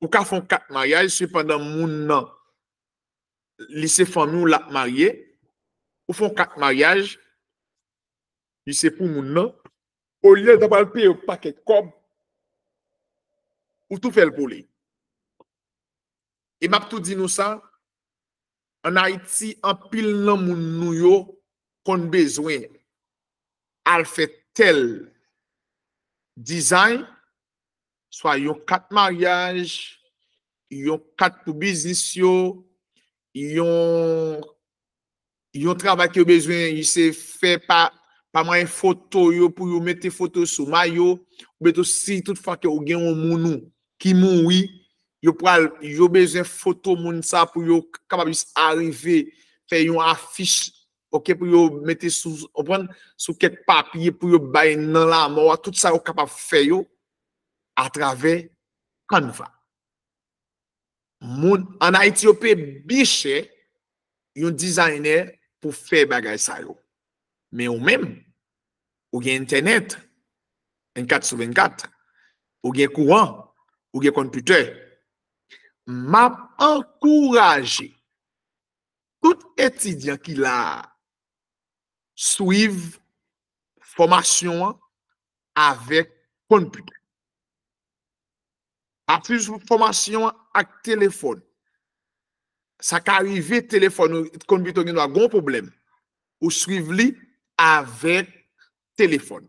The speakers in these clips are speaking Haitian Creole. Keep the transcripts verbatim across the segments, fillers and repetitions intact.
Ou ka fè yon kat maryaj, sepandan moun nan, li se fanmi w l ap marye, ou fè yon kat maryaj, li se pou moun nan, olye l ta pral peye yon pakèt kòb, ou tou fè l pou li. E m ap tou di nou sa, ann Ayiti, anpil nan moun nou yo konn bezwen al fè tèl dizay, swa yon kat maryaj, yon kat pou biznis yo, yon yon travay ke yo bezwen, se fè pa, pa mwayen foto yo, pou yo mete foto sou mayo, oubyen tou si toutfwa ke ou gen yon moun ou ki mouri, yo pral, yo bezwen foto moun sa pou yo kapab jis arive fè yon afich, oke, pou yo mete sou, konprann, sou kèk papye pou yo bay nan lamò a, tout sa yo kapab fè yo atravè Canva. Moun ann Ayiti yo peye byen chè yon dizayner pou fè bagay sa yo. Men ou menm, ou gen entènèt vennkat sou vennkat, ou gen kouran, ou gen konpitè. M ap ankouraje tout etidyan ki la a swiv fòmasyon an avèk konpitè. Pa swiv fòmasyon an ak telefòn. Sa ka rive telefòn ou, konpitè w gen dwa gen yon pwoblèm. Ou swiv li avèk telefòn.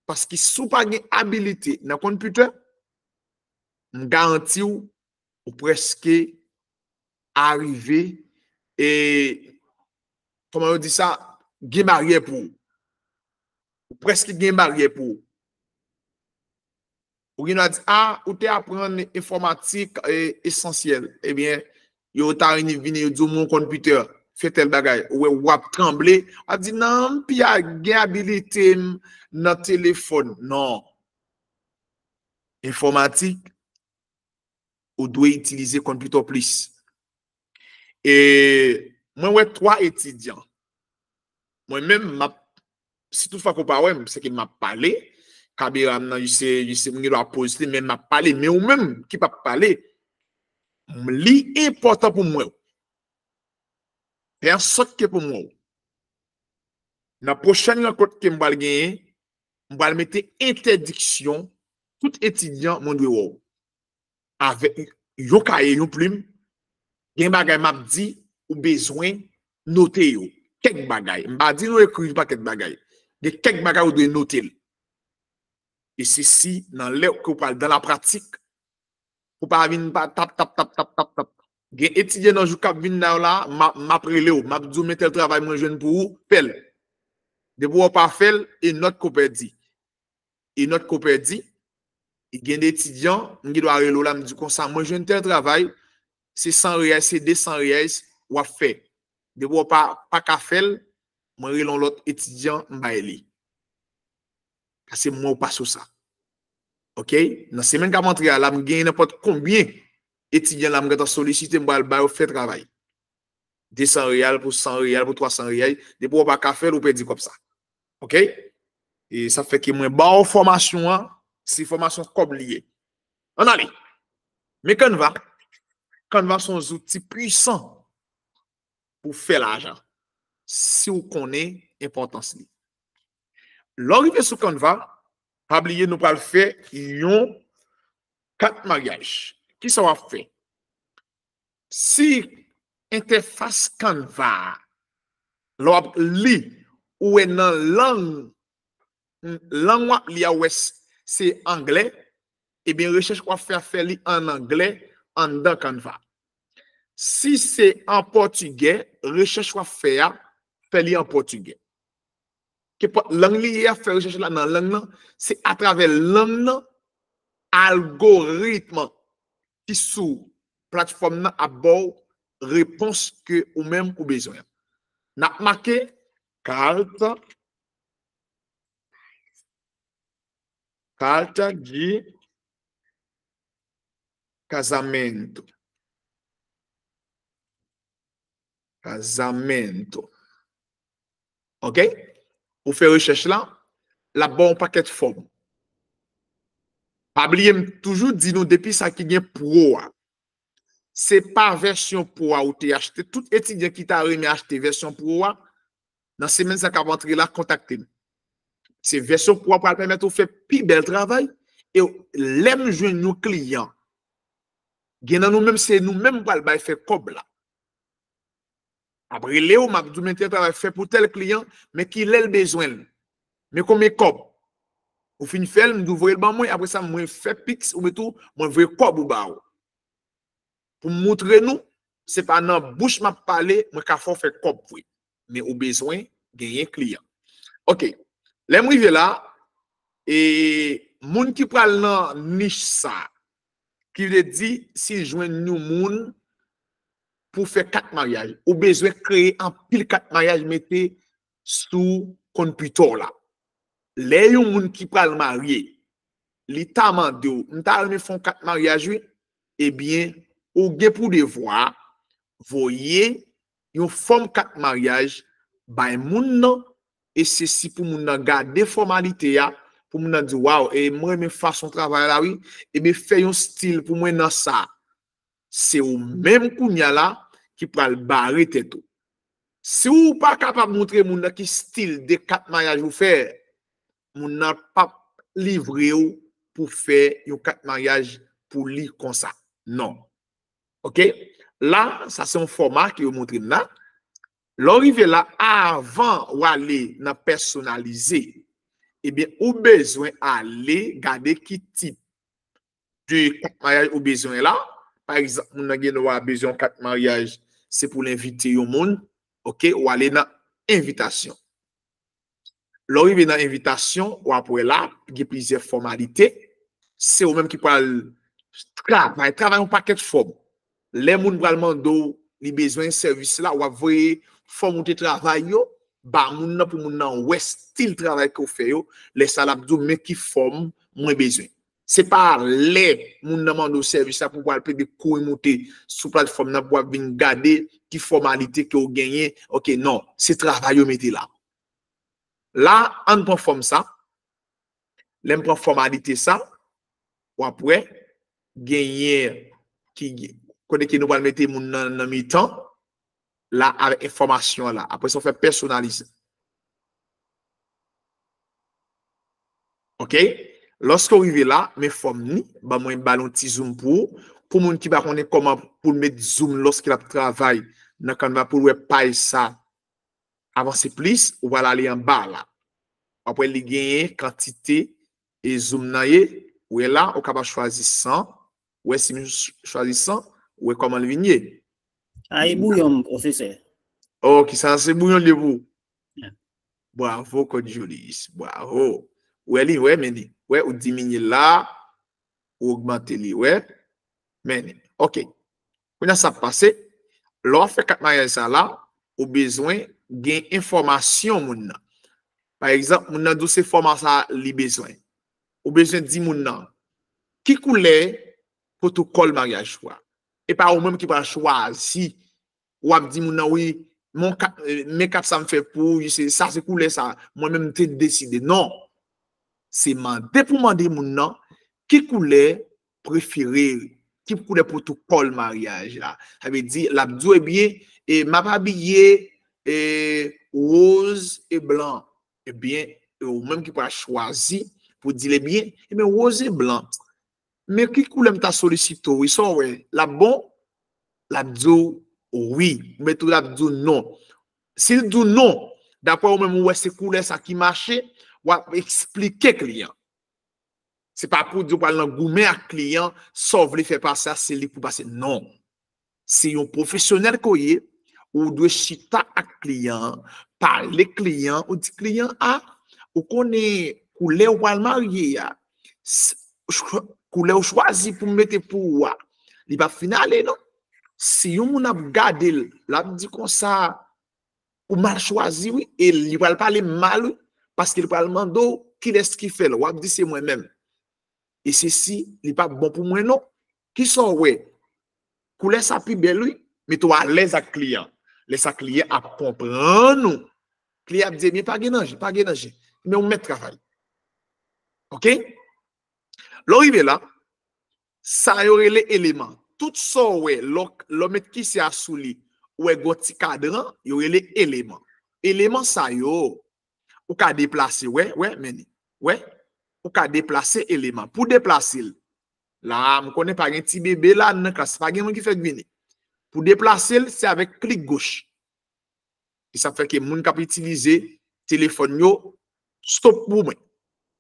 Paske si w pa gen abilite nan konpitè, m garanti w, ou prèske arive, e, kòman yo di sa, gen baryè pou ou. Ou prèske gen baryè pou ou. Ou gen dwa di, a, ou te aprann enfòmatik, e, esansyèl. Ebyen, yo ta vini, vini, yo di w, "Mwen konn Peter, fè tèl bagay." Ou wè, w ap tranble, w ap di, "Non, m pi a, gen abilite m nan telefòn." Non. Enfòmatik, ou dwe itilize konpitè w plis. E mwen wè twa etidyan. Mwen menm, m ap, si toutfwa ke w pa wè m, se ke m ap pale. Kamera m nan, se, se, m gen dwa poze li, men m ap pale. Men ou menm ki p ap pale, m, li enpòtan pou m wè w. Fè ansòt ke pou m wè w. Nan pwochèn rankont ke m pral genyen, m pral mete entèdiksyon, tout etidyan, mwen dwe wè w. Avèk yon kaye, yon plim, gen bagay m ap di, ou bezwen note yo. Kèk bagay. M pa di nou ekri yon pakèt bagay. Gen kèk bagay ou dwe note l. E se si nan lè ke w pral dan la pratik, pou pa vin pa tap, tap, tap, tap, tap, tap. Gen etidyan nan jou k ap vin la yo la, m ap, m ap rele w, m ap di w, "Men tèl travay mwen jwenn pou ou, fè l." Depi w pa fè l, e nòt ke w pèdi. E nòt ke w pèdi, e gen de etidyan, m gen dwa rele w la, m di konsa, "Mwen jwenn tèl travay, se san reyèl, se de san reyèl, w ap fè." Depi w pa, pa ka fè l, mwen rele yon lòt etidyan, m bay li. Paske m wè w pa sou sa. Oke? Nan semèn k ap antre a la, m gen nenpòt konbyen etidyan la, m gentan solisite, m pral ba yo fè travay. De san reyèl pou san reyèl, pou twa san reyèl. Depi w pa ka fè l, ou pèdi kòb sa. Oke? E sa fè ke mwen ba w fòmasyon an, se fòmasyon kòb li ye. Ann ale. Men Canva. Canva se yon zouti pwisan pou fè lajan. Si w konnen enpòtans li. Lè w rive sou Canva, pa bliye nou pral fè yon kat maryaj. Kisa w ap fè? Si entèfas Canva a, lè w ap li, ou wè nan lang, lang w ap li a, ou wè s-, se anglè, ebyen, rechèch w ap fè a, fè li ann anglè anndan Canva. Si se an pòtigè, rechèch w ap fè a, fè li an pòtigè. Kenpòt lang li ye a, fè rechèch la nan lang nan, se atravè lang nan, algoritm ki sou platfòm nan ap ba w repons ke ou menm ou bezwen an. N ap make carta, carta de casamento. Casamento. Oke? Ou fè rechèch la, l ap ba w yon pakèt fòm. Pa bliye, m toujou di nou, depi sa ki gen pro a, se pa vèsyon pro a ou te achte. Tout etidyan ki ta renmen achte vèsyon pro a, nan semèn sa k ap antre la, kontakte m. Se vèsyon pro a pral pèmèt ou fè pi bèl travay. E lè m jwenn yon kliyan, gen nan nou menm, se nou menm pral bay fè kòb la. Ap rele w, m ap di w, men tèl travay fè pou tèl kliyan, men ki lè l bezwen l. Men konbyen kòb. Ou fin fè l, m di w voye l ban mwen, apre sa, mwen fè piks, ou met ou, mwen voye kòb ou ba w. Pou m moutre nou, se pa nan bouch m ap pale, mwen ka fè w fè kòb vre. Men ou bezwen genyen kliyan. Ok. Lè m rive la, e moun ki pral nan nich sa, ki vle di, si jwenn yon moun pou fè kat maryaj, ou bezwen kreye anpil kat maryaj, mete sou konpitè w la. Lè yon moun ki pral marye, li ta mande w, m ta renmen fè yon kat maryaj, wi, ebyen, ou gen pou devwa voye yon fòm kat maryaj bay moun nan, e se si pou moun nan gade fòmalite a, pou moun nan di, waw, e mwen renmen fason travay la, wi, ebyen, fè yon stil pou mwen nan sa. Se ou menm kounye a la ki pral bare tèt ou. Si ou pa kapab moutre moun nan ki stil de kat maryaj ou fè, moun nan p ap livre w pou fè yon kat maryaj pou li konsa. Non. Ok? La, sa se yon fòma ke yo moutre m la. Lè w rive la, avan w ale nan pèsonalize, ebyen, ou bezwen ale gade ki tip de kat maryaj ou bezwen la. Pa egzanp, moun nan gen dwa bezwen yon kat maryaj, se pou l envite yon moun. Ok, ou ale nan envitasyon. Lè w rive nan envitasyon, w ap wè la, gen plizyè fòmalite. Se ou menm ki pral travay, travay yon pakèt fòm. Lè moun pral mande w, li bezwen sèvis la, w ap voye fòm ou te travay yo ba moun nan pou moun nan wè stil travay ke w fè yo. Lè sa l ap di w, men ki fòm mwen bezwen. Se pa lè moun nan mande w sèvis la pou w pral plede kouri moute sou platfòm nan pou w ap vin gade ki fòmalite ke w genyen. Ok, non, se travay yo mete la. La, ann pran fòm sa. Lè m pran fòmalite sa, w ap wè, genyen ki, kote ke nou pral mete moun nan, nan mitan, la, avèk enfòmasyon an la. Apre sa, w fè pèsonalize. Ok? Lòske w rive la, men fòm ni, ban mwen ba l yon ti zoom pou ou. Pou moun ki pa konnen kòman pou l met zoom lòske l ap travay nan Canva pou l wè paj sa avanse plis, ou pral ale anba la. W ap wè li genyen kantite e zoom nan ye. Ou wè la, ou kapab chwazi san. Ou wè si m ch-, chwazi san, ou wè kòman l vin ye. A, e bouyon, pwofesè. Oh, ki sa se bouyon li ye pou ou? Yeah. Bravo, Code Julius. Bravo. Ou wè li, wè, men li. Wè, ou diminye la, ou ogmante li, wè. Men li. Ok. Kounye a sa ap pase, lè w ap fè kat maryaj sa la, ou bezwen gen enfòmasyon moun nan. Pa egzanp, moun nan di w se fòma sa li bezwen. Ou bezwen di moun nan, ki koulè pwotokòl maryaj ou a? E pa ou menm ki pral chwazi. W ap di moun nan, wi, men kat, men kat sa m fè pou ou, se, sa se koulè sa, mwen menm m te deside. Non. Se mande pou mande moun nan, ki koulè prefere, ki koulè pwotokòl maryaj la. Sa vle di, l ap di w, ebyen, e, m ap abiye, e, woz e blan. Ebyen, e ou menm ki pral chwazi pou di l, ebyen, ebyen, woz e blan. Men ki koulè m ta solisite w, wi, sa w wè, l ap bon? L ap di w wi. Men tou l ap di w non. Si l di w non, daprè ou menm ou wè se koulè sa ki mache, w ap eksplike kliyan. Se pa pou di w pral nan goumen ak kliyan, sa w vle fè pase a, se li pou pase. Non. Se yon pwofesyonèl ke w ye, ou dwe chita ak kliyan an, pale kliyan an, ou di kliyan an, a, ou konnen koulè w pral marye a, s-, ch-, koulè w chwazi pou m mete pou ou a, li p ap fin ale non. Si yon moun ap gade l, l ap di konsa, ou mal chwazi, wi, e li pral pale m mal, wi, paske li pral mande w kilès ki fè l, w ap di se mwen menm. E se si li p ap bon pou mwen non. Kisa w wè? Koulè sa pi bèl, wi, mete w alèz ak kliyan. Lè sa kliyan ap konprann ou. Kliyan ap di, ebyen, pa gen danje, pa gen danje. Men ou mèt travay. Ok? Lè w rive la, sa yo rele eleman. Tout sa w wè, lè w, lè w met kise a sou li, ou wè gon ti kadran, yo rele eleman. Eleman sa yo, ou ka deplase, wè, wè, men li. Wè, ou ka deplase eleman. Pou deplase l, la, m konnen pa gen ti bebe la nan klas, pa gen moun ki fèk vini. Pou deplase l, se avèk klik goch. E sa fè ke moun k ap itilize telefòn yo, stop pou mwen.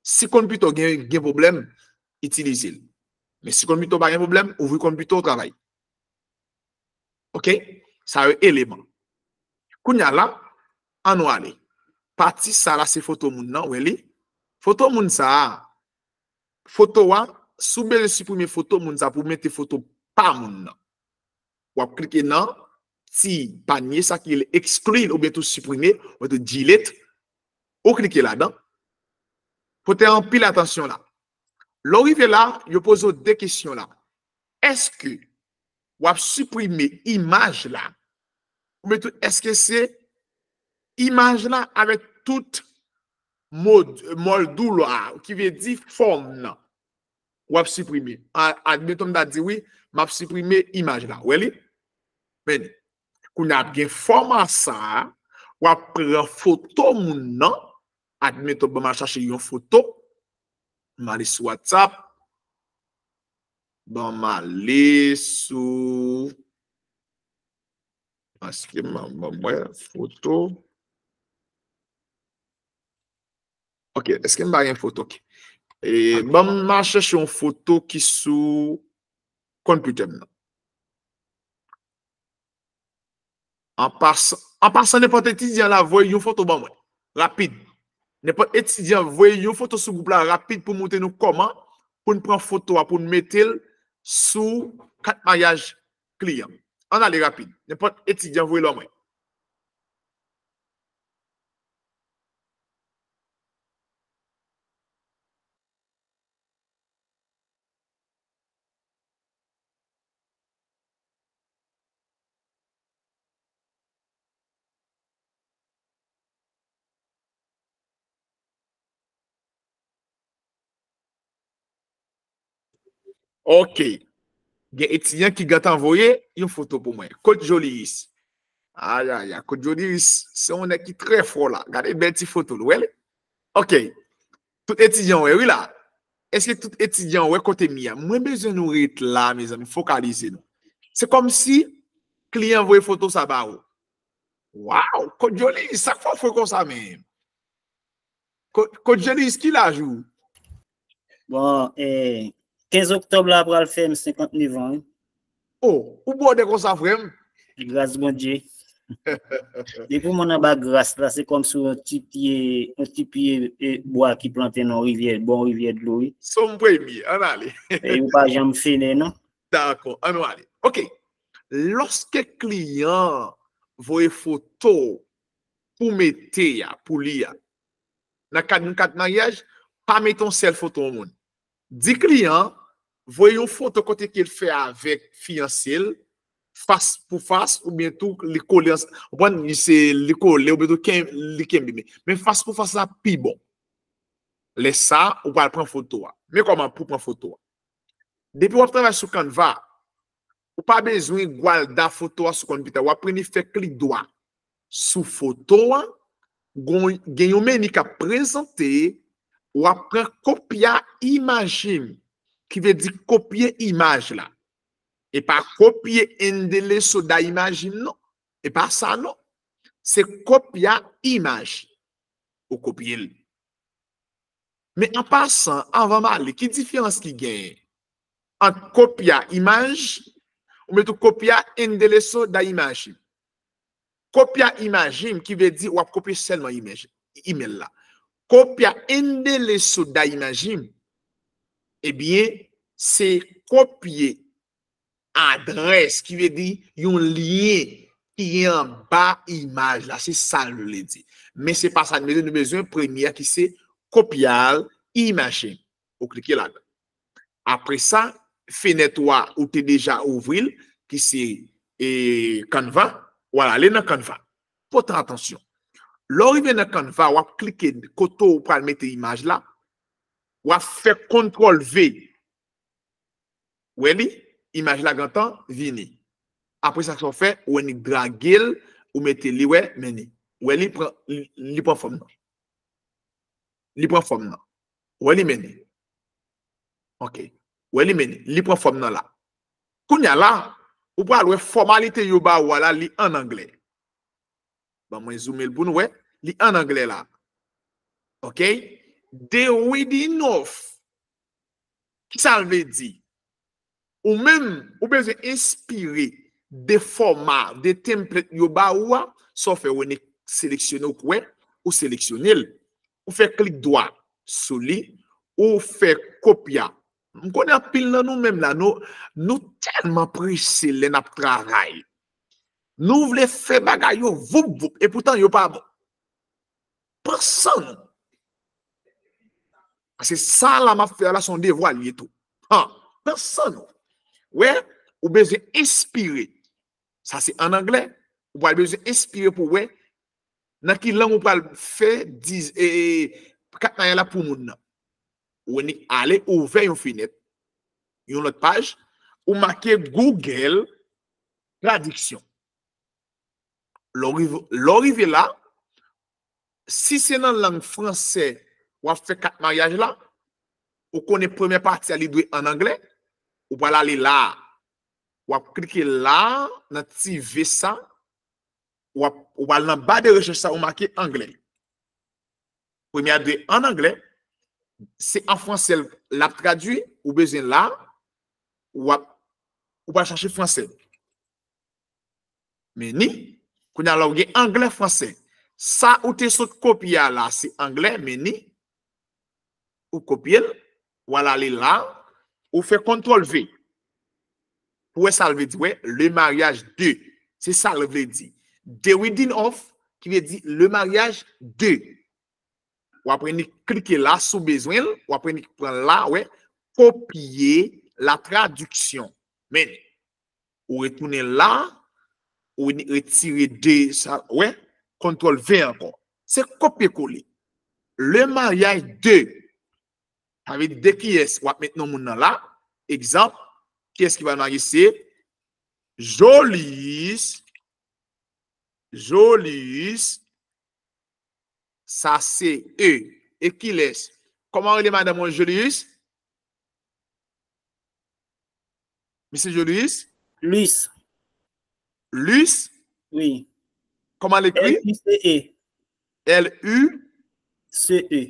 Si konpitè w gen, gen pwoblèm, itilize l. Men si konpitè w pa gen pwoblèm, ouvri konpitè w, travay. Oke? Sa yo eleman. Kounye a la, ann nou ale. Pati sa la se foto moun nan, wè li? Foto moun sa a, foto a, si w bezwen siprime foto moun sa pou mete foto pa moun nan, w ap klike nan ti panye sa ki rele exclude oubyen tou siprime, oubyen tou delete, ou klike ladan. Pote anpil atansyon la. Lè w rive la, yo poze w de kesyon la. Èske w ap siprime imaj la? Oubyen tou, èske se imaj la avèk tout mod-, mòdil la, ki vle di fòm nan, w ap siprime? A-, admeton m ta di wi, m ap siprime imaj la. Wè li? Men li. Kounye a ap gen fòma sa a, w ap pran foto moun nan. Admeton, ban m al chache yon foto. M ale sou WhatsApp. Ban m ale sou, èske m, ban m wè foto. Ok, èske m pa gen foto? Ok. E, ban m al chache yon foto ki sou konpitè m nan. An pasan, an pasan, nenpòt etidyan la voye yon foto ban mwen. Rapid. Nenpòt etidyan voye yon foto sou gwoup la rapid pou montre nou kòman pou n pran foto a, pou n mete l sou kat maryaj kliyan. Ann ale rapid. Nenpòt etidyan voye l ban mwen. Ok. Gen etidyan ki gentan voye yon foto pou mwen. Kot Joliris? Ayaya, Kot Joliris, se yon nèg ki trè fò la. Gade bèl ti foto l, wè l? Ok. Tout etidyan wè, wi la. Èske tout etidyan wè kote m ye a? Mwen bezwen nou ret la, mezanmi, fokalize nou. Se kòmsi kliyan voye foto sa ba ou. Waw, Kot Joliris, sa k fè w fre konsa menm? Kot, Kot Joliris, ki laj ou? Bon, eh, kenz oktòb la pral fè m senkant nèf an, wi. Oh, ou bwòdè konsa, frè m? Gras Bondye. Depi moun anba gras la, se kòmsi yon ti pye, yon ti pye, eh, bwa ki plante nan rivyè, bò rivyè dlo, wi. Sòm premye, ann ale. E ou pa janm fennen, non. Dakò, ann nou ale. Ok. Lòske kliyan voye foto pou mete a, pou li a, nan kad yon kat maryaj, pa mete yon sèl foto yon moun. Di kliyan an voye yon foto kote ke l fè avèk fiyanse l, fas pou fas, oubyen tou li kole, konprann, li se, li kole, oubyen tou ken-, li kenbe men. Men fas pou fas la pi bon. Lè sa, ou pral pran foto a. Men kòman pou pran foto a. Depi w ap travay sou Canva, ou pa bezwen gwalda foto a sou konpitè. W ap premye fè klik dwa sou foto a, gon-, gen yon meni k ap prezante, w ap pran kopya imajim, ki vle di kopye imaj la. E pa kopye endereso da imajim, non. E pa sa, non. Se kopya imaj. Ou kopye l. Men an pasan, anvan m ale, ki diferans ki genyen ant kopya imaj, ou mete kopya endereso da imajim? Kopya imajim, ki vle di w ap kopye sèlman imaj, email la. Kopya endereso da imajim, ebyen, se kopye adrès, ki vle di yon lyen ki anba imaj la. Se sa l vle di. Men se pa sa nou bezwen. Nou bezwen premye a ki se kopyal imajim. Ou klike ladan. Apre sa, fenèt ou a, ou te deja ouvri l, ki se, e, Canva. W al ale nan Canva. Pote atansyon. Lè w rive nan Canva, w ap klike kote w pral mete imaj la. W ap fè kontwòl V. Wè li, imaj la gentan vini. Apre sa, sa w fè, ou annik drage l, ou mete li, wè, men li. Wè li pran, li, li pran fòm nan. Li pran fòm nan. Wè li men li. Ok. Wè li men li. Li pran fòm nan la. Kounye a la, ou pral wè fòmalite yo ba ou a la, li an anglè. Ban mwen zoome l pou nou wè. Li an anglè la. Ok? The reading of. Kisa l vle di? Ou menm, ou bezwen enspire de fòma, de template yo ba ou a, sa w fè, ou annik seleksyone, ou wè, ou seleksyone l. Ou fè klik dwat sou li, ou fè kopye a. M konnen anpil nan nou menm la, nou, nou tèlman prese lè n ap travay. Nou vle fè bagay yo voup voup, epoutan yo pa bon. Pran san nou. Paske sa la m ap fè a la, se yon devwa li ye tou. Han, pran san nou. Wè, ou bezwen enspire. Sa se an anglè. Ou pral bezwen enspire pou wè nan ki lang ou pral fè diz, e, e, kat maryaj la pou moun nan. Ou annik ale, ouvè yon fenèt, yon lòt paj, ou make Google Tradiksyon. Lè w rive, lè w rive la, si se nan lang fransè w ap fè kat maryaj la, ou konnen premyè pati a li dwe an anglè, ou pral ale la a. W ap klike la a, nan ti V sa, w ap, w al nan ba de rechèch sa, ou make anglè. Premye a dwe an anglè, se an fransè l ap tradui, ou bezwen la, w ap, ou pral chache fransè. Men ni, kounye a la ou gen anglè, fransè. Sa ou te sot kopye a la, se anglè, men ni, ou kopye l, w al ale la, ou fè kontwòl V. Pou wè sa l vle di, wè, le mariage de. Se sa l vle di. The wedding of, ki vle di le mariage de. W ap annik klike la si w bezwen l, w ap annik pran la, wè, copier la traduction. Men, ou retounen la, ou ni-, retire de sa, wè, kontwòl V ankò. Se kopye kole. Le mariage de. Sa vle di de kiyès w ap met non moun nan la. Egzanp, kiyès ki va marye se Jolius. Jolius. Sa se E. E kilès? Kòman rele madanm ou Jolius? Misye Jolius? Lus. Lus? Wi. Kòman l ekri? L U C E. L U C E.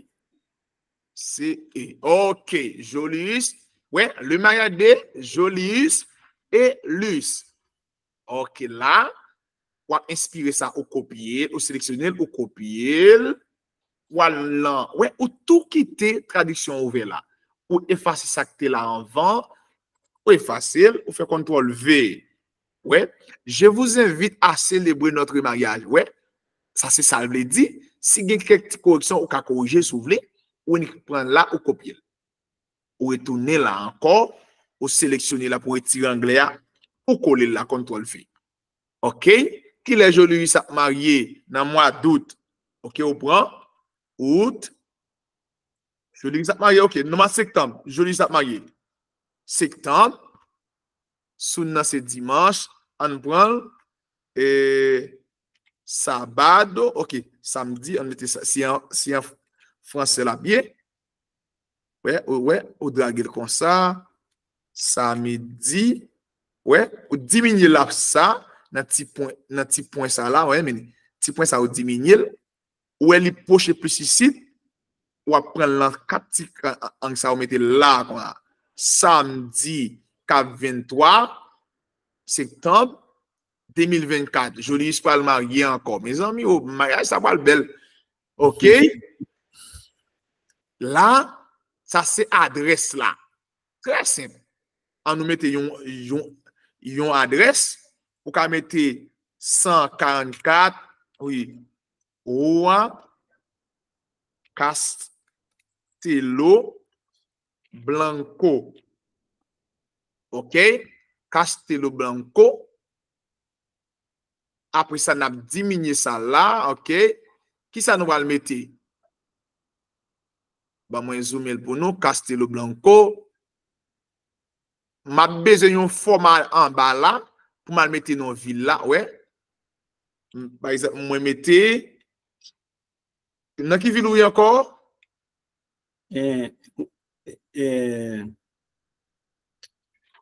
C E. Ok. Jolius. Wè, le mariage de Jolius et Lus. Ok, la, w ap enspire sa, ou kopye l, ou seleksyone l, ou kopye l, w al lan, wè, ou tou kite tradiksyon ouvè la. Ou efase sa k te la anvan, ou efase l, ou fè kontwòl V. Wè, je vous invite à célébrer notre mariage. Wè, sa se sa l vle di. Si gen kèk ti koreksyon, ou ka korije si w vle, ou annik pran la, ou kopye l. Ou retounen la ankò, ou seleksyone la pou retire anglè a, ou kole l la, kontwòl V. Ok? Kilè Jolius ap marye? Nan mwa dout. Ok, ou pran out. Jolius ap marye, ok. Nan mwa septanm, Jolius ap marye. Septanm. Soun nan se dimanch. Ann pran l. E, sabado, ok. Samdi, ann mete sa. Si an, si an fransè l ap ye. Wè, ou wè, ou drage l konsa. Samdi, wè, ou diminye l ap sa, nan ti pwen, nan ti pwen sa la, wè, men ti pwen sa ou diminye l. Ou wè li pwoche plis isit, w ap pran l nan kat ti ka-, ang sa ou mete la konsa. Samdi, k ap venntwa septanm de mil vennkat. Jolius pral marye ankò. Mezanmi, o, maryaj sa pral bèl. Ok? La, sa se adrès la. Trè senp. Ann nou mete yon, yon, yon adrès. Ou ka mete san karannkat, wi, Rua Castelo Blanco. Ok? Castelo Blanco. Apre sa, n ap diminye sa la, ok? Kisa nou pral mete? Ban mwen zoome l pou nou, Castelo Blanco. m ap bezwen yon fòma anba la pou m al mete non vil la, wè. M, pa egzanp, mwen mete, nan ki vil ou ye ankò? Eh, eh,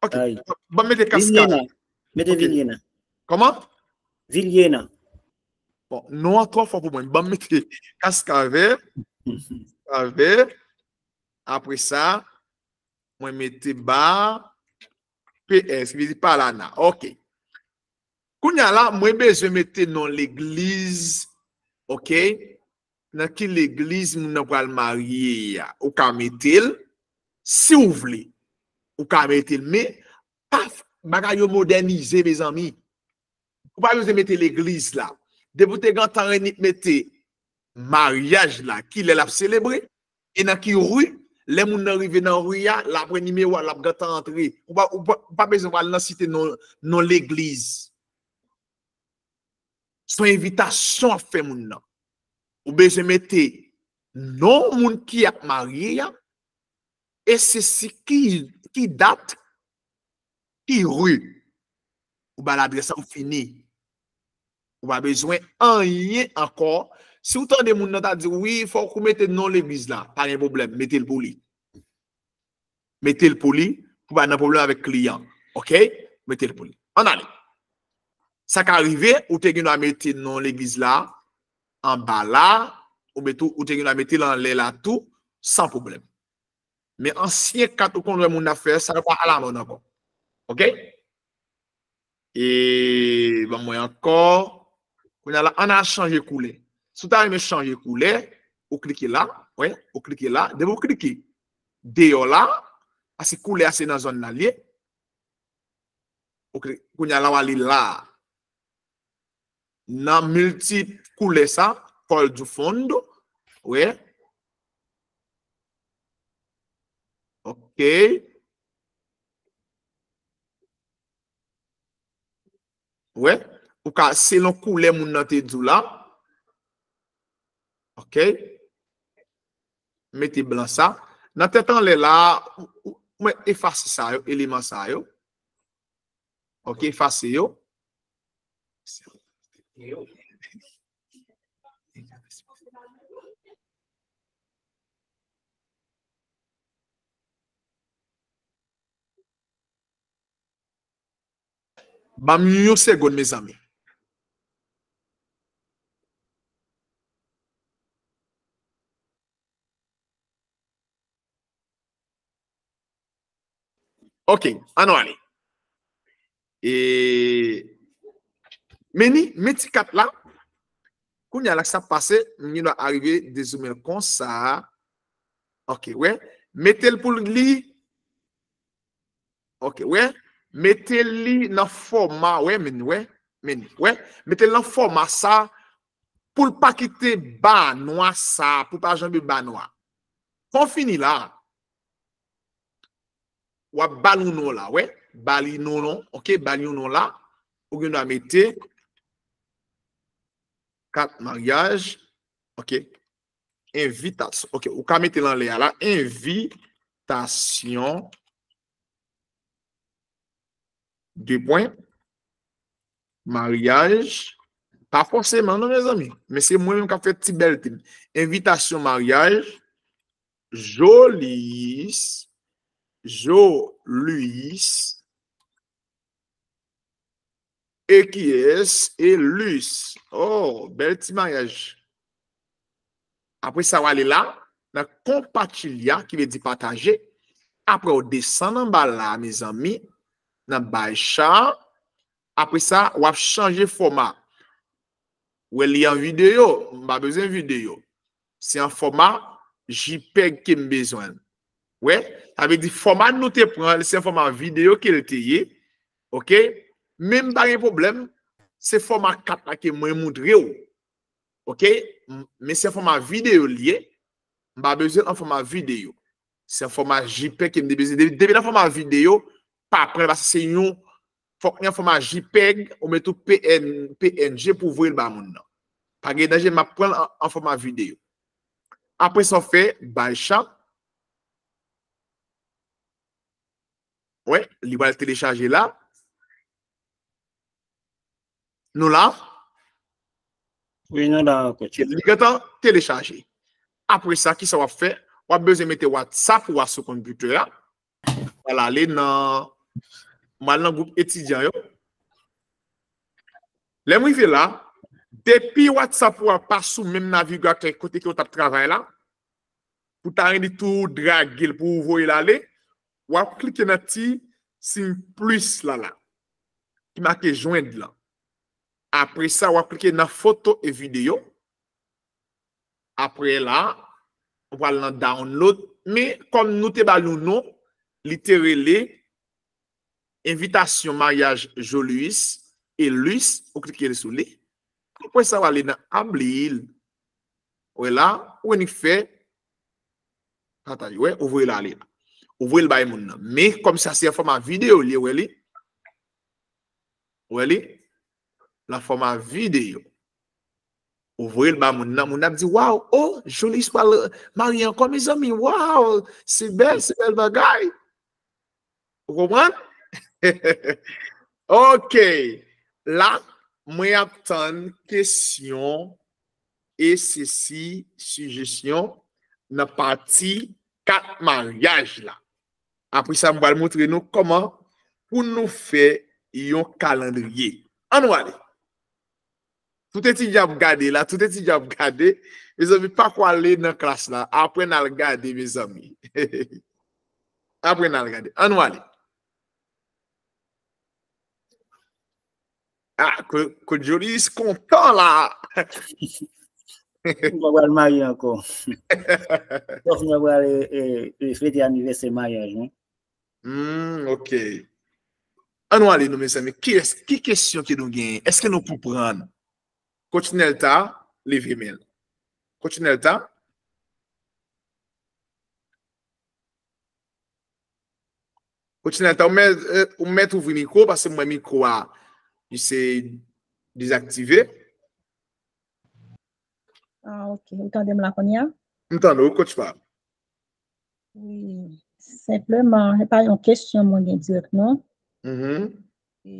Ok. Ay. Ban m mete Kaskavè. Vilyena. Mete Ok. Vilyena. Kòman? Vilyena. Bon, non an twò fò pou mwen. Ban m mete Kaskavè. Kaskavè. Apre sa, mwen mete ba P S, ki vle di Palana. Ok. Kounye a la, mwen bezwen mete non legliz, ok? Nan ki legliz moun nan pral marye a? Ou ka mete l, si w vle. Ou ka mete l, men pa f-, bagay yo modènize, mezanmi. Ou pa bezwen mete legliz la. Depi w te gentan rennik mete maryaj la, kilè l ap selebre, e nan ki ri, lè moun nan rive nan ri a, l ap wè nimewo a, l ap gentan antre. Ou pa, ou pa, ou pa bezwen pral nan site non, non legliz. Se yon envitasyon w ap fè moun nan. Ou bezwen mete non moun ki ap marye a, e se si ki, ki dat, ki ri. Ou ba l adrès la, ou fini. Ou pa bezwen anyen ankò. Si w tande moun nan ta di, "Wi, fòk ou mete non legliz la," pa gen pwoblèm, mete l pou li. Mete l pou li, pou pa nan pwoblèm avèk kliyan. Ok? Mete l pou li. Ann ale. Sa ka rive, ou te gen dwa mete non legliz la anba la, oubyen tou, ou te gen dwa mete l anlè la tou, san pwoblèm. Men ansyen kat ou konn wè moun ap fè, sa yo pa alamòd ankò. Ok? E, ban mwen ankò. Kounye a la, ann al chanje koulè. Si w ta renmen chanje koulè, ou klike la, wè, ou klike la. Depi w klike deyò la, paske koulè a se nan zòn nan l ye. Ok, kounye a la, w ale la. Nan milti koulè sa, color de fundo, wè. Ok. Wè, ou ka, selon koulè moun nan te di w la. Ok. Mete blan sa. Nan tèt anlè la, ou, ou, ou mèt efase sa yo, eleman sa yo. Ok, efase yo. Ban m yon segonn, mezanmi. Ok, ann nou ale. E, men ni, men ti kat la. Kounye a la, sa pase, m gen dwa arive dezoumen l konsa. Ok, wè. Mete l pou li. Ok, wè. Mete li nan fòma, wè, men, wè. Men, wè. Mete l nan fòma sa pou l pa kite ba nwa sa, pou l pa janbe ba nwa. Kon fini la, w ap ba l yon non la, wè. Ba li non, non, ok, ba li yon non la. Ou gen dwa mete kat maryaj, ok. Envitasyon. Ok, ou ka mete l anlè a la. Envitasyon. De pwen. Maryaj. Pa fòseman, non, mezanmi. Men se mwen menm k ap fè ti bèlte m. Envitasyon maryaj. Jolis. Jolis. E ki es, e lis. Oh, bèl ti maryaj. Apre sa, w ale la, nan konpatilya, ki vle di pataje. Apre, w desann anba la, mezanmi, nan bay cha. Apre sa, w ap chanje fòma. Wè li an videyo, m pa bezwen videyo. Se an fòma JPEG ke m bezwen. Wè, sa vle di fòma nou te pran, se an fòma videyo ke l te ye. Ok? Men m pa gen pwoblèm, se fòma kat la ke mwen montre w. Ok? M, men se an fòma videyo l ye. M pa bezwen an fòma videyo. Se an fòma JPEG ke m te bezwen. Depi, depi nan fòma videyo, pa pran l paske se yon, fòk li an fòma JPEG oubyen tou PN, PNG pou voye l ba moun nan. Pa gen danje, m ap pran l an, an fòma videyo. Apre sa w fè, bay cha. Wè, li pral telechaje la. Nou la? Wi, nou la, coach. Li gentan telechaje. Apre sa, kisa w ap fè? W ap bezwen mete WhatsApp ou a sou konpitè a. W al ale nan, m al nan gwoup etidyan yo. Lè m rive la, depi WhatsApp ou a pa sou menm navigatè kote ke w t ap travay la, pou ta rele tou drage l pou w voye l ale, w ap klike nan ti siy plis la la, ki make jwenn lan. Apre sa, w ap klike nan foto e videyo. Apre la, w pral nan download. Men, kòm nou te ba l yon non, li te rele Envitasyon Maryaj Jolius e Lus, ou klike sou li. Apre sa, w ale nan abli l. Wè la, ou wè ni fè. Pataj, wè, ou voye l ale la. Ou voye l bay moun nan. Men, kòm sa se an fòma videyo, li, wè li. Wè li? Nan fòma videyo. Ou voye l ba moun nan, moun nan ap di, waw, oh, Jolius pral marye ankò, mezanmi, waw, se bèl, se bèl bagay. Ou konprann? Ok. La, mwen ap tann kesyon e sesi sijesyon nan pati kat maryaj la. Apre sa, m pral montre nou kòman pou nou fè yon kalandriye. Ann nou ale. Tout etidyan ap gade la, tout etidyan ap gade. Mezanmi, pa kwale nan klas la. Aprann al gade, mezanmi. Aprann al gade. Ann nou ale. Ah, Coach Jolius kontan la. Mwen pral marye ankò. Mwen pral fete anivèsè maryaj mwen. Hmm, ok. Ann nou ale nou, mezanmi. Ki, ki kesyon ke nou genyen? Èske nou konprann? Coach Nelta, leve men l. Coach Nelta? Coach Nelta, ou mèt, ou mèt ouvri mikwo, paske mwen mikwo a, li se dezaktive. Ah, ok. Ou tande m la kounye a? M tande w, coach pa. Wi. Senpleman, se pa yon kesyon mwen gen dirèk, non. Mhm. E,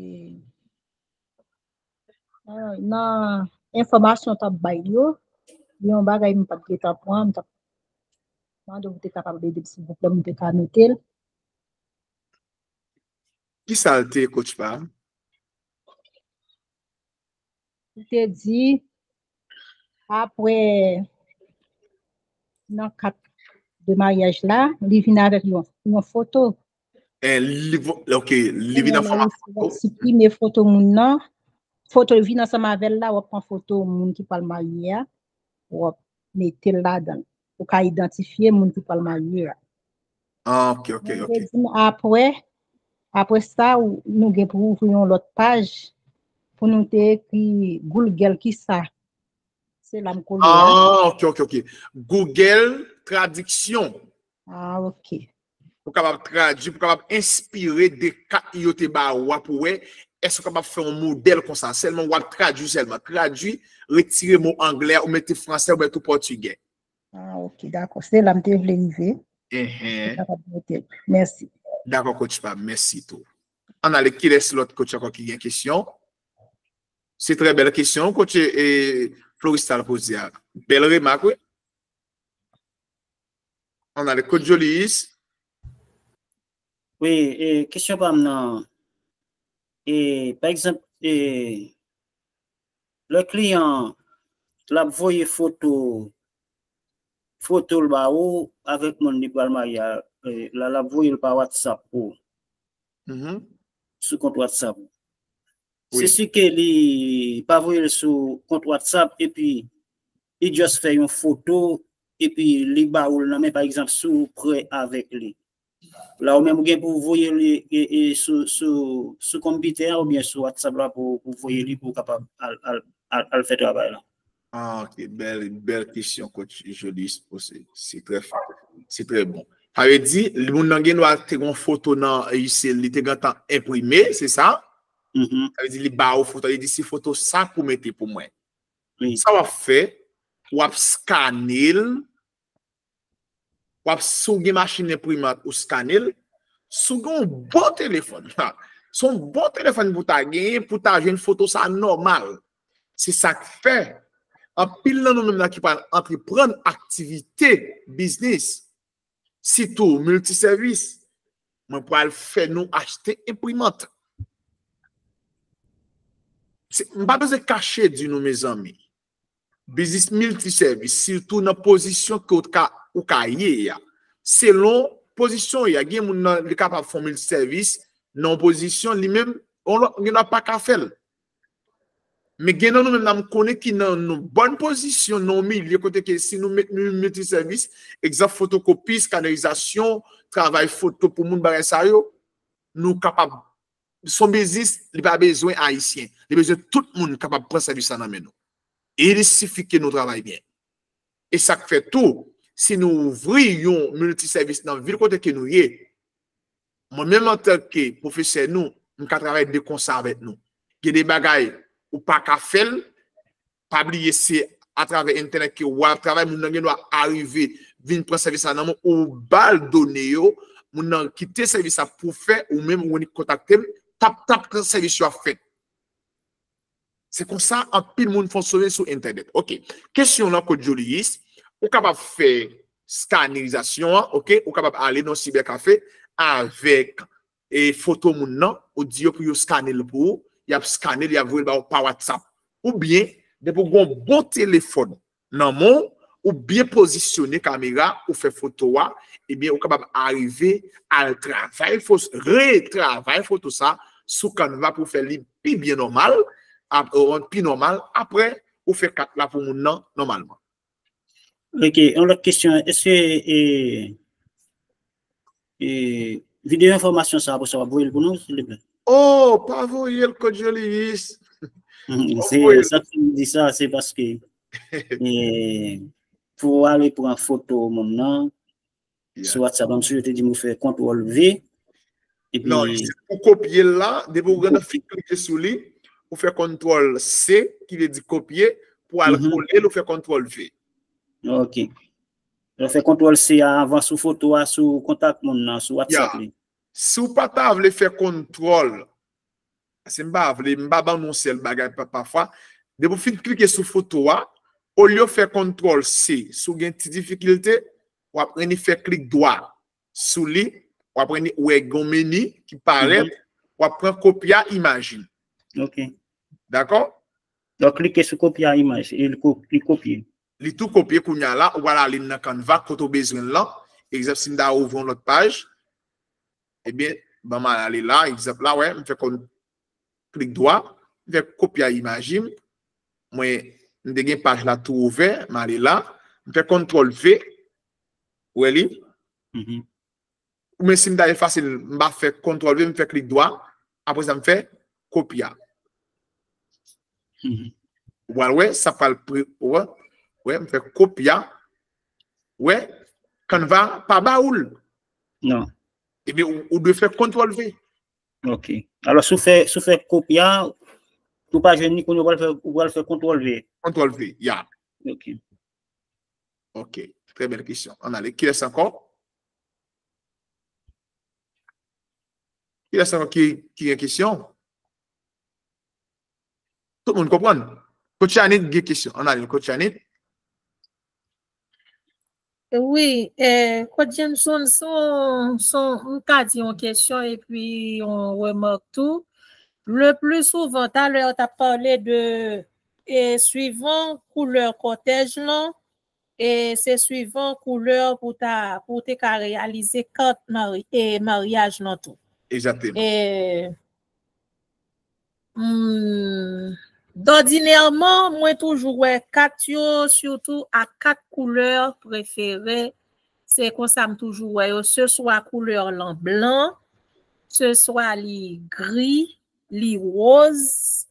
nan, nan enfòmasyon w t ap bay yo, gen yon bagay m pa t gentan pran, m t ap mande w pou te kapab ede m, silvouplè, m te ka note l. Ki sa l te, coach pa? Li te di, apre, nan kat de maryaj la, li vin avèk yon, yon foto. Eh, li vo-, ok, li vin an fòma foto. Siprime foto moun nan. Foto vin ansanm avè l la, w ap pran foto moun ki pral marye a, w ap mete l ladan l. Ou ka idantifye moun ki pral marye a. Ah, ok, ok, ok. Apre, apre sa, nou gen pou ouvri yon lòt paj pou nou te ekri Google ki sa. Se la m kole a. Ah, ok, ok, ok. Google Tradiksyon. Ah, ok. Pou kapab tradui, pou kapab enspire de kat yo te ba ou a pou wè, èske w kapab fè yon modèl konsa. Sèlman w ap tradui sèlman. Tradui, retire mo anglè, ou mete fransè, ou mete pòtigè. Ah, ok, dakò. Se la m te vle rive. Enhen. Mèsi. Dakò, coach pa, mèsi tou. Ann ale, kilès lòt coach ankò ki gen kesyon? Se trè bèl kesyon, coach, e, Floristal poze a. Bèl remak, wi. Ann ale, coach Jolius. Wi, e, kesyon pa m nan, e, pa egzanp, e, lè kliyan l ap voye foto, foto l ba ou avèk moun li pral marye a, e, la l ap voye l pa WhatsApp pou ou. Mhm. Sou kont WhatsApp. Wi. Se si ke li pa voye l sou kont WhatsApp epi li just fè yon foto epi li ba ou l nan men, pa egzanp, si w prè avèk li. La ou menm ou gen pou voye li e, e, sou, sou, sou konpitè a oubyen sou WhatsApp la pou, pou voye li pou w kapab al, al, al, al fè travay la. Ah, ok, bèl, bèl kesyon, coach Jolius poze. Se trè fò. Se trè bon. Sa vle di, moun nan gen dwa te gen yon foto nan, e, se li te gentan enprime, se sa? Mhm. Sa vle di, li ba ou foto, li di se foto sa pou mete pou mwen. Wi. Sa w ap fè, w ap skane l, w ap, si w gen machin enprimant, ou skane l, Si w gen yon bon telefòn, se yon bon telefòn pou w ta genyen, pou w ta jwenn foto sa nòmal. Se sa k fè, anpil nan nou menm nan ki pral antreprann aktivite biznis, sitou miltisèvis, mwen pral fè nou achte enprimant. Se, m pa bezwen kache di nou, mezanmi. Biznis miltisèvis, sitou nan pozisyon ke w ka, ou ka ye a. Selon pozisyon w ye a, gen moun nan, li kapab fè yon miltisèvis nan yon pozisyon, li menm, yon lòt, gen lòt pa ka fè l. Men gen nan nou menm nan m konnen ki nan yon bòn pozisyon, nan yon milye kote ke si nou met nou miltisèvis, egzanp, fotokopi, skanèrizasyon, travay foto pou moun, bagay sa yo, nou kapab, se yon biznis, li pa bezwen Ayisyen. Li bezwen tout moun kapab pran sèvis la nan men nou. E il sifi ke nou travay byen. E sa k fè tou, si nou ouvri yon miltisèvis nan vil kote ke nou ye, mwen menm antanke pwofesè nou, m ka travay de konsa avèk nou. Gen de bagay ou pa ka fè l, pa bliye se atravè entènèt ke w ap travay, moun nan gen dwa arive vin pran sèvis la nan men w, ou ba l done yo, moun nan kite sèvis la pou fè, ou menm ou kontakte m, tap tap sèvis yo ap fèt. Se konsa anpil moun fonksyone sou entènèt. Ok. Kesyon lan, Kot Joliyis, ou kapab fè skanèrizasyon an, ok? Ou kapab ale nan sibèkafe avèk e foto moun nan, ou di yo pou yo skane l pou ou, y ap skane l, y ap voye l ba ou pa WhatsApp. Oubyen, depi w gen yon bon telefòn nan men w, ou byen pozisyone kamera, ou fè foto a, ebyen, ou kapab arive al travay fo-, retravay foto sa sou Canva pou fè li pi byen nòmal, ap-, euh, pi nòmal, apre, ou fè kat la pou moun nan nòmalman. Ok, yon lòt kesyon, èske, e, e, videyo enfòmasyon sa, apre sa, w ap voye l pou nou, silvouplè? Oh, pa voye l, Kot Joliyis. Pa Se, voye l. Sa ki di sa, se paske, e, pou w ale pran foto moun nan, Yeah. sou WhatsApp, m sou yo te di m ou fè kontwòl V, epi Non, se pou kopye l la, depi w gen fi klike sou li, ou fè kontwòl C, ki vle di kopye, pou al Mhm. kole l, ou fè kontwòl V. Ok. Lè w fè kontwòl C a, avan sou foto a, sou kontak moun nan, sou WhatsApp Ya. li. Si w pa ta vle fè kontwòl, se m pa vle, m pa ban nou sèl bagay pa, pafwa. Depi w fin klike sou foto a, olye w fè kontwòl C, si w gen ti difikilte, w ap reni fè klik dwa sou li, w ap reni wè gen yon meni ki parèt, Mhm. w ap pran kopya imaj li. Ok. Dakò? Donk, klike sou kopya imaj, e li ko-, li kopye. Li tou kopye kounye a la, ou pral ale nan Canva, kote w bezwen l lan. Egzanp, si m ta ouvri yon lòt paj, ebyen, ban m al ale la, egzanp la, wè, m fè kon klik dwa, m fè kopya imaj li, mwen, m te gen paj la tou ouvè, m ale la, m fè kontwòl V, wè li, Mhm. Oubyen si m ta efase l, m pa fè kontwòl V, m fè klik dwa, apre sa m fè kopya. Mhm. Ou pral wè, sa pral pre-, wè, wè, m fè kopya. Wè, Canva pa ba ou l. Non. Ebyen, ou, ou dwe fè kontwòl V. Ok. Alò, si w fè, si w fè kopya, ou pa jwenn li, kounye a ou pral fè, ou pral fè kontwòl V. Kontwòl V, ya. Ok. Ok. Trè bèl kesyon. Ann ale. Kilès ankò? Kilès ankò ki, ki gen kesyon? Tout moun konprann? Coach Yannick gen kesyon. Ann ale, Coach Yannick. Wi, eh, Coach Jameson, son, son, m ka di yon kesyon epi yon remak tou. Le pli souvan, talè w t ap pale de, e, suivan koulè kòtèj lan, e se suivan koulè pou ta, pou te ka reyalize kat mari-, e maryaj lan tou. Egzakteman. E, hmm, dòdinèman, mwen toujou wè kat yo, sitou ak kat koulè prefere. Se konsa m toujou wè yo, se swa koulè lan blan, se swa li gri, li woz.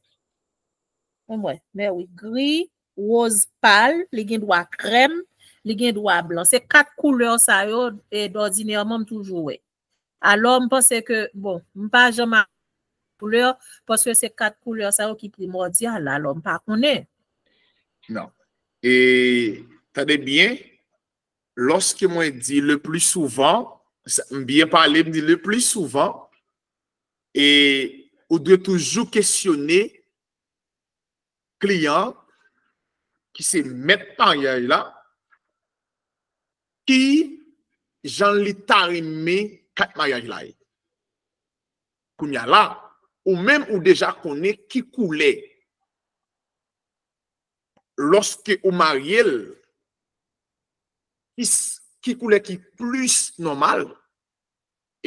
Mwen, mè wi, gri, woz pal, li gen dwa krèm, li gen dwa blan. Se kat koulè sa yo, e, dòdinèman, m toujou wè. Alò, m panse ke, bon, m pa janm a koulè, paske se kat koulè sa yo ki primòdyal, alò, m pa konnen. Non. E, tande byen, lòske mwen di le pli souvan, M byen pale, m di le plus souvent, e ou dwe toujou kesyone kliyan ki se mèt maryaj la, ki jan li ta renmen kat maryaj la ye. Kounye a la, ou menm ou deja konnen ki koulè, lòske ou marye l, ki, ki koulè ki plis nòmal,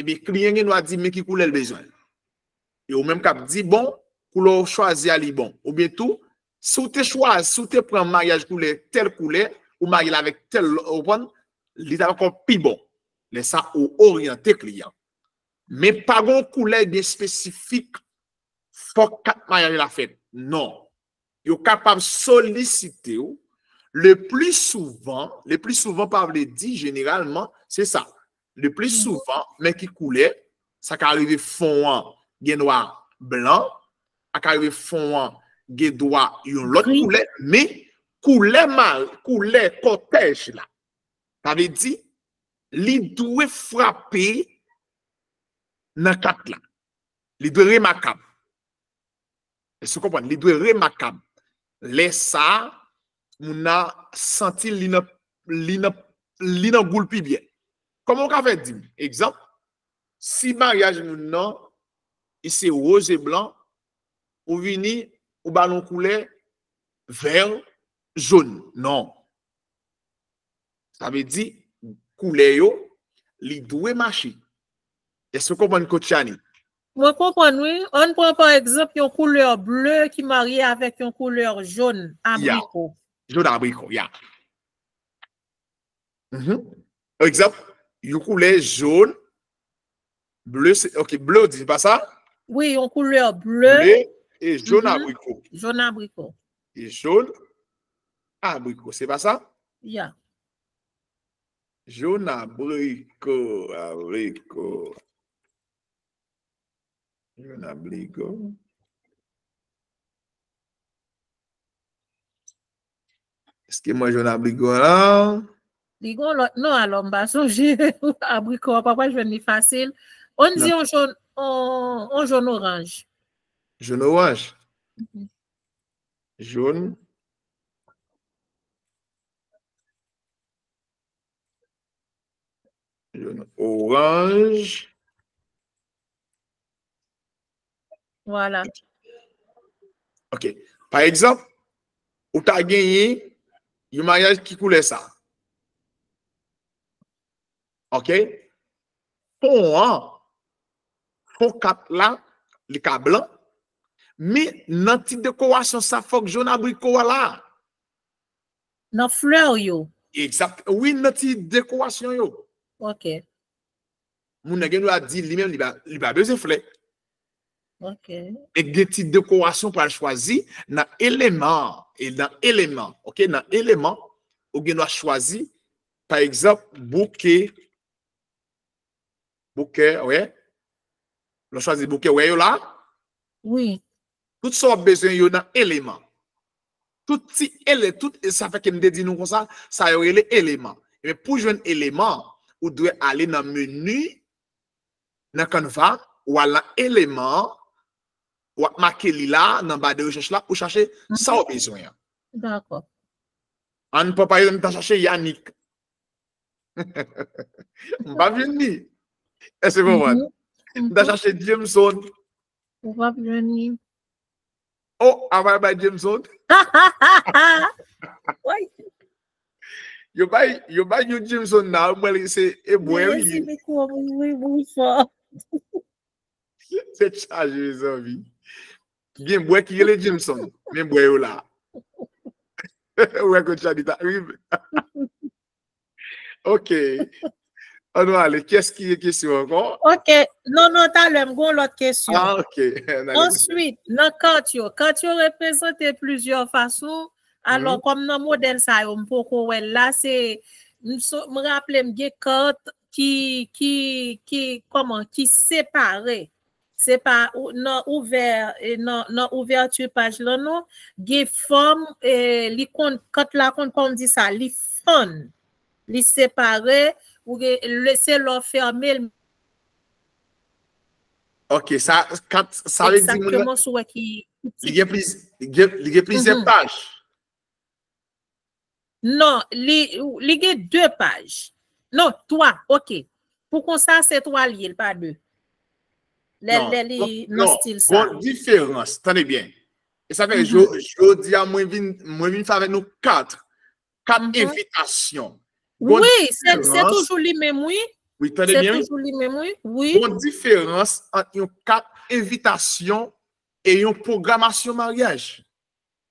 ebyen, kliyan gen dwa di men ki koulè l bezwen. E ou menm k ap di, bon, koulè w chwazi a li bon. Oubyen tou, si w te chwazi, si w te pran maryaj koulè, tèl koulè, ou marye l avèk tèl, ou konprann, li t ap ankò pi bon. Lè sa, ou oryante kliyan. Men pa gen yon koulè byen espesifik, fòk kat maryaj la fèt. Non. Yo kapab solisite w. Le plus souvent, le plus souvent pa vle di jeneralman, se sa. Le plus souvent, men ki koulè, sa ka rive fon an gen dwa blan, sa ka rive fon an gen dwa yon lòt koulè, men koulè ma, koulè kòtèj la, sa vle di, li dwe frape nan kat la. Li dwe remakab. Èske w konprann? Li dwe remakab. Lè sa a, moun nan santi li nan, li nan, li nan gou l pi byen. Kòman w ka fè di m? Egzanp, si maryaj moun nan, li se woz e blan, ou vini, ou ba l yon koulè vè, jòn. Non. Sa vle di, koulè yo, li dwe mache. Èske w konprann, Coach Yani? Mwen konprann, wi. Ann pran, pa egzanp, yon koulè ble ki marye avèk yon koulè jòn abriko. Jòn abriko, ya. Mhm. Egzanp, yon koulè jòn, ble, se, ok, ble, w di, se pa sa? Wi, yon koulè ble. Ble e jòn abriko. Jòn abriko. E jòn abriko, se pa sa? Ya. Jòn abriko, abriko. Jòn abriko. Èske mwen jòn abriko la? Li gon lòt non, alò m pa sonje. Abriko a, pa pral jwenn li fasil. Ann di yon jòn, yon, yon jòn oranj. Jòn oranj? Mhm. Jòn. Jòn oranj. Vwala. Ok. Pa egzanp, ou ta genyen yon maryaj ki koulè sa. Ok? Fon an, fon kat la, li ka blan. Men nan ti dekorasyon sa, fòk jòn abriko a la. Nan flè yo. Egzakt. Wi, nan ti dekorasyon yo. Ok. Moun nan gen dwa di li menm li pa, li pa bezwen flè. Ok. E gen ti dekorasyon pral chwazi nan eleman, e nan eleman, ok, nan eleman, ou gen dwa chwazi, pa egzanp, bouke, bouke, wè. Lè w chwazi bouke, wè yo la? Wi. Tout sa w ap bezwen yo nan eleman. Tout ti ele, tout, e sa fè ke m te di nou konsa, sa yo rele eleman. Ebyen, pou jwenn eleman, ou dwe ale nan meni, nan Canva, ou al nan eleman, w ap make li la, nan ba de rechèch la, ou chache sa w bezwen an. Dakò. Ann pran, pa egzanp, m ta chache Yanick. M p ap jwenn li. Èske w konprann? Mhm. M ta chache Jameson. Ou p ap jwenn li. Oh, aval bay Jameson. Woy. Yo bay, yo bay yon Jameson la, mwen se e bwè li ye. Mezanmi, kou wi, wi, wi, fò. Tèt chaje, mezanmi. Gen bwè ki rele Jameson, men bwè yo la. Ou wè kot Chanita rive. Ok. Ann nou ale. Kiyès ki gen kesyon ankò? Ok. Non, non, talè, m gon lòt kesyon. Ah, ok. Ann ale. Answit, nan kat yo, kat yo reprezante plizyè fason. Alò, mhm, kòm nan modèl sa yo, m poko wè l la, se, m so-, m raple m gen kat ki, ki, ki, kòman, ki separe. Se pa ou, nan ouvè, e, nan, nan ouvèti paj lan non, gen fòm, e, li konn, kat la konn, kòm di sa, li fann, li separe, Ou gen, lè, se lè w fèmen l. Ok, sa, kat, sa vle di moun nan, egzakteman, si w wè ki li gen pliz-, li gen, li gen plizyè Mhm. paj. Non, li, li gen de paj. Non, twa, ok. Pou konsa, se twa l ye, l pa de. Lè, Non, lè li non, nan non, stil sa. Gon diferans, tande byen. E sa fè, Mhm. jo-, jodi a, mwen vin, mwen vin fè avèk nou kat, kat Mhm. envitasyon. Wi, se, se Diferans. Toujou li menm, wi. Wi, tande Se byen, wi. Toujou li menm, wi. Wi. Gon diferans ant yon kat envitasyon e yon pwogramasyon maryaj.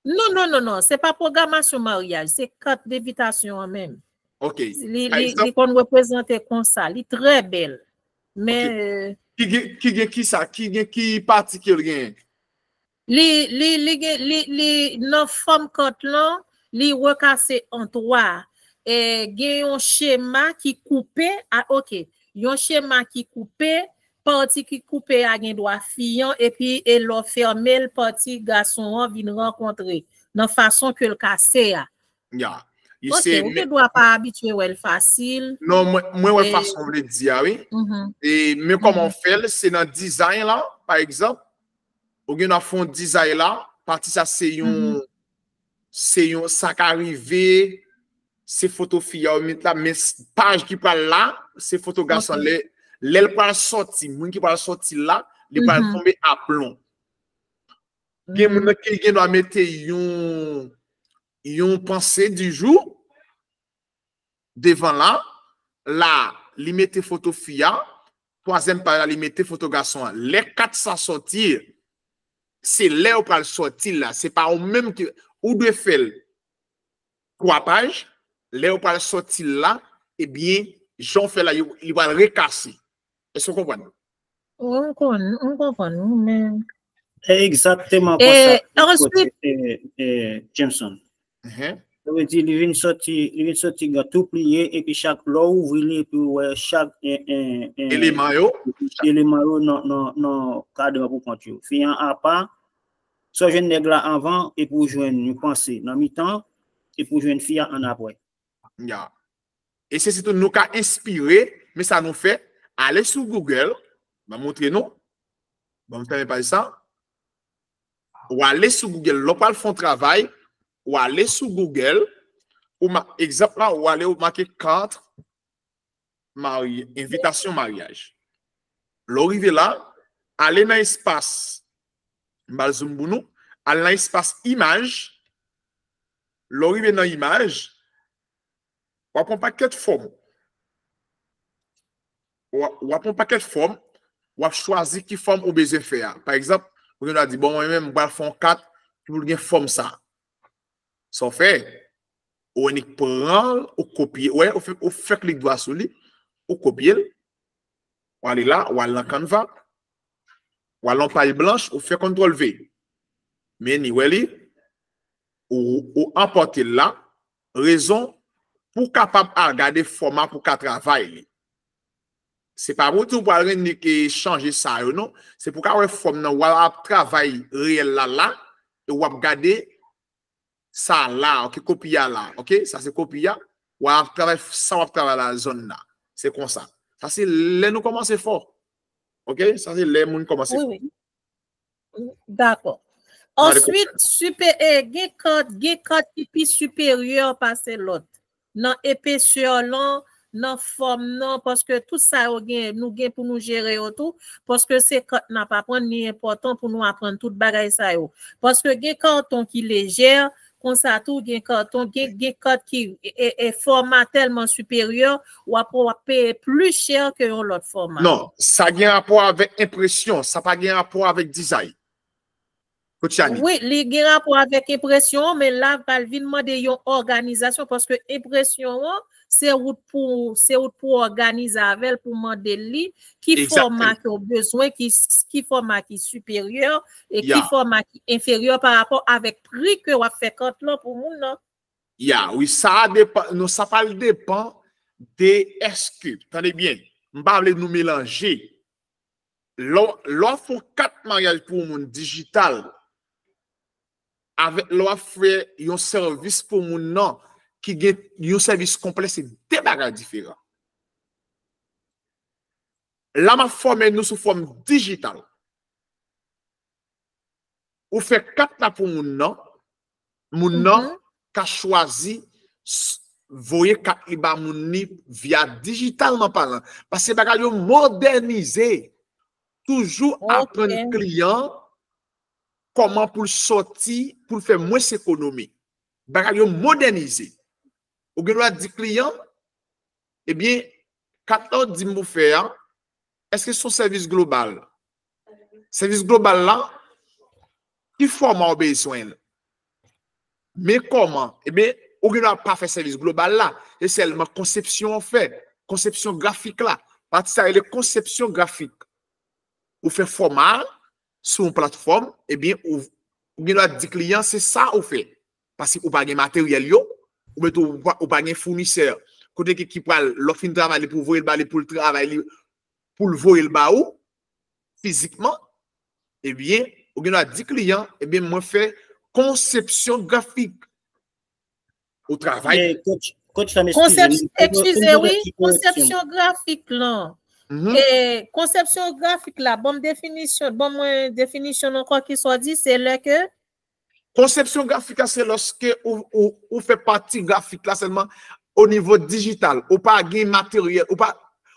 Non, non, non, non. Se pa pwogramasyon maryaj, se kat envitasyon an menm. Ok. Li, Pa li, egzanp, li konn reprezante konsa. Li trè bèl. Men, ok. euh, Ki gen, ki gen ki sa? Ki gen ki pati ke l genyen? Li, li, li, gen, li, li nan fòm kat lan, li rekase an twa. E gen yon chema ki koupe, a, ok, yon chema ki koupe, pati ki koupe a gen dwa fi an, epi e lè w fèmen l, pati gason an vin rankontre nan fason ke l kase a. Ya. Ok, ou gen dwa pa abitye wè l fasil. Non, mwen, mwen wè fason w vle di a, wi. E men kòman w fè l, se nan dizay la, pa egzanp, ou gen dwa fè yon dizay la, pati sa se yon, se yon, sa ka rive, se foto fi a ou met la, men paj ki pral la, se foto gason an. Lè, lè l pral sòti, moun ki pral sòti la, li pral tonbe aplon. Gen moun nan ki gen dwa mete yon, yon panse di jou devan la, la, li mete foto fi a, twazyèm paj la, li mete foto gason an. Lè kat sa sòti, se lè ou pral sòti l la, se pa ou menm ki, ou dwe fè l twa paj, lè ou pral sòti l la, ebyen, jan w fè la, yo, li pral rekase. Èske w konprann? Wi, m konn, m konprann, wi, men Egzakteman konsa, e, e, Jameson. Sa vle di, li vin sòti, li vin sòti gen tou pliye, epi chak lè w ouvri li, epi w wè chak e, e, e, eleman yo, eleman yo nan, nan, nan kadran pou kont yo. Fi an apa, sa w jwenn nèg la anvan, epi w jwenn yon panse nan mitan, epi w jwenn fi a ann apre. Ya. E se sitou nou ka enspire, men sa nou fè, ale sou Google, m a montre nou, ban m fèmen paj sa, ou ale sou Google, lè w pral fè yon travay, ou ale sou Google, ou ma, egzanp la, ou ale ou make kat mari, envitasyon maryaj. Lè w rive la, ale nan espas, m ba l zoom pou nou, ale nan espas imaj, lè w rive nan imaj, w ap yon pakèt fòm. W ap, w ap yon pakèt fòm, w ap chwazi ki fòm ou bezwen fè a. Pa egzanp, ou gen dwa di, bon, mwen menm, m pral fè yon kat ki pou l gen fòm sa. Sa w fè, ou annik pran l, ou kopye, wè, ou fè, ou fè klik dwa sou li, ou kopye l, ou ale la, ou al nan Canva, ou al nan paj blanch, ou fè kontwòl V. Men ni wè li, ou, ou enpòte l la, rezon pou w kapab al gade fòma pou w ka travay li. Se pa pou di w pral rennik e chanje sa yo, non. Se pou w ka wè fòm nan, w ap travay reyèl la la, e w ap gade sa la, ok, kopi a la, ok, sa se kopi a, w ap travay sa w ap travay la zòn la. Se konsa. Sa se lè nou kòmanse fò. Ok, sa se lè moun kòmanse fò. Wi, wi. Dakò. Answit, sipe, e, gen kat, gen kat ki pi siperyè pase lòt. Nan epesè lan, nan fòm nan, paske tout sa yo gen, nou gen pou nou jere yo tou, paske se kat n ap aprann, li enpòtan pou nou aprann tout bagay sa yo. Paske gen katon ki lejè, konsa tou gen katon, gen, gen kat ki e, e, e fòma tèlman siperyè, w ap, w ap peye pli chè ke yon lòt fòma. Non, sa gen rapò avèk enpresyon, sa pa gen rapò avèk dizay. Kout Chani. Wi, li gen rapò avèk enpresyon an, men la pral vin mande yon òganizasyon, paske enpresyon an, se ou t pou, se ou t pou òganize avè l, pou mande li ki fòma ke w bezwen, ki, ki fòma ki siperyè, e ki fòma ki enferyè pa rapò avèk pri ke w ap fè kat lan pou moun nan. Ya, wi, sa a depann, non, sa pral depann de èske, tande byen, m pa vle nou melanje. Lè w, lè w ap fè yon kat maryaj pou yon moun dijital, avèk lè w ap fè yon sèvis pou moun nan, ki gen yon sèvis konplè, se de bagay diferan. La m ap fòme nou sou fòm dijital. Ou fè kat la pou moun nan, moun nan ka chwazi voye kat li ba moun ni via dijitalman palan. Paske bagay yo modènize. Toujou aprann kliyan kòman pou l sòti, pou l fè mwens ekonomi. Bagay yo modènize. Ou gen dwa di kliyan, ebyen, kat la w di m pou fè a, èske se yon sèvis global? Sèvis global la, ki fòma w bezwen l? Men kòman? Ebyen, ou gen dwa pa fè sèvis global la, se sèlman konsepsyon w fè, konsepsyon grafik la. Pati sa rele konsepsyon grafik. Ou fè fòma a sou yon platfòm, ebyen, ou, ou gen dwa di kliyan se sa ou fè. Paske ou pa gen materyèl yo, oubyen tou ou pa, ou pa gen founisè. Kote ki, ki pral, lè w fin travay li pou voye l ba li, pou l travay li, pou l voye l ba ou, fizikman, ebyen, ou gen dwa di kliyan, ebyen, mwen fè konsepsyon grafik. Ou travay. Coach, coach, sa m eskize m. Eskize, wi, konsepsyon grafik lan. E, konsepsyon grafik la, ban m definisyon, ban mwen definisyon ankò ki sa w di, se lè ke Konsepsyon grafik la, se lòske ou, ou, ou fè pati grafik la sèlman o nivo dijital. Ou pa gen materyèl, ou pa,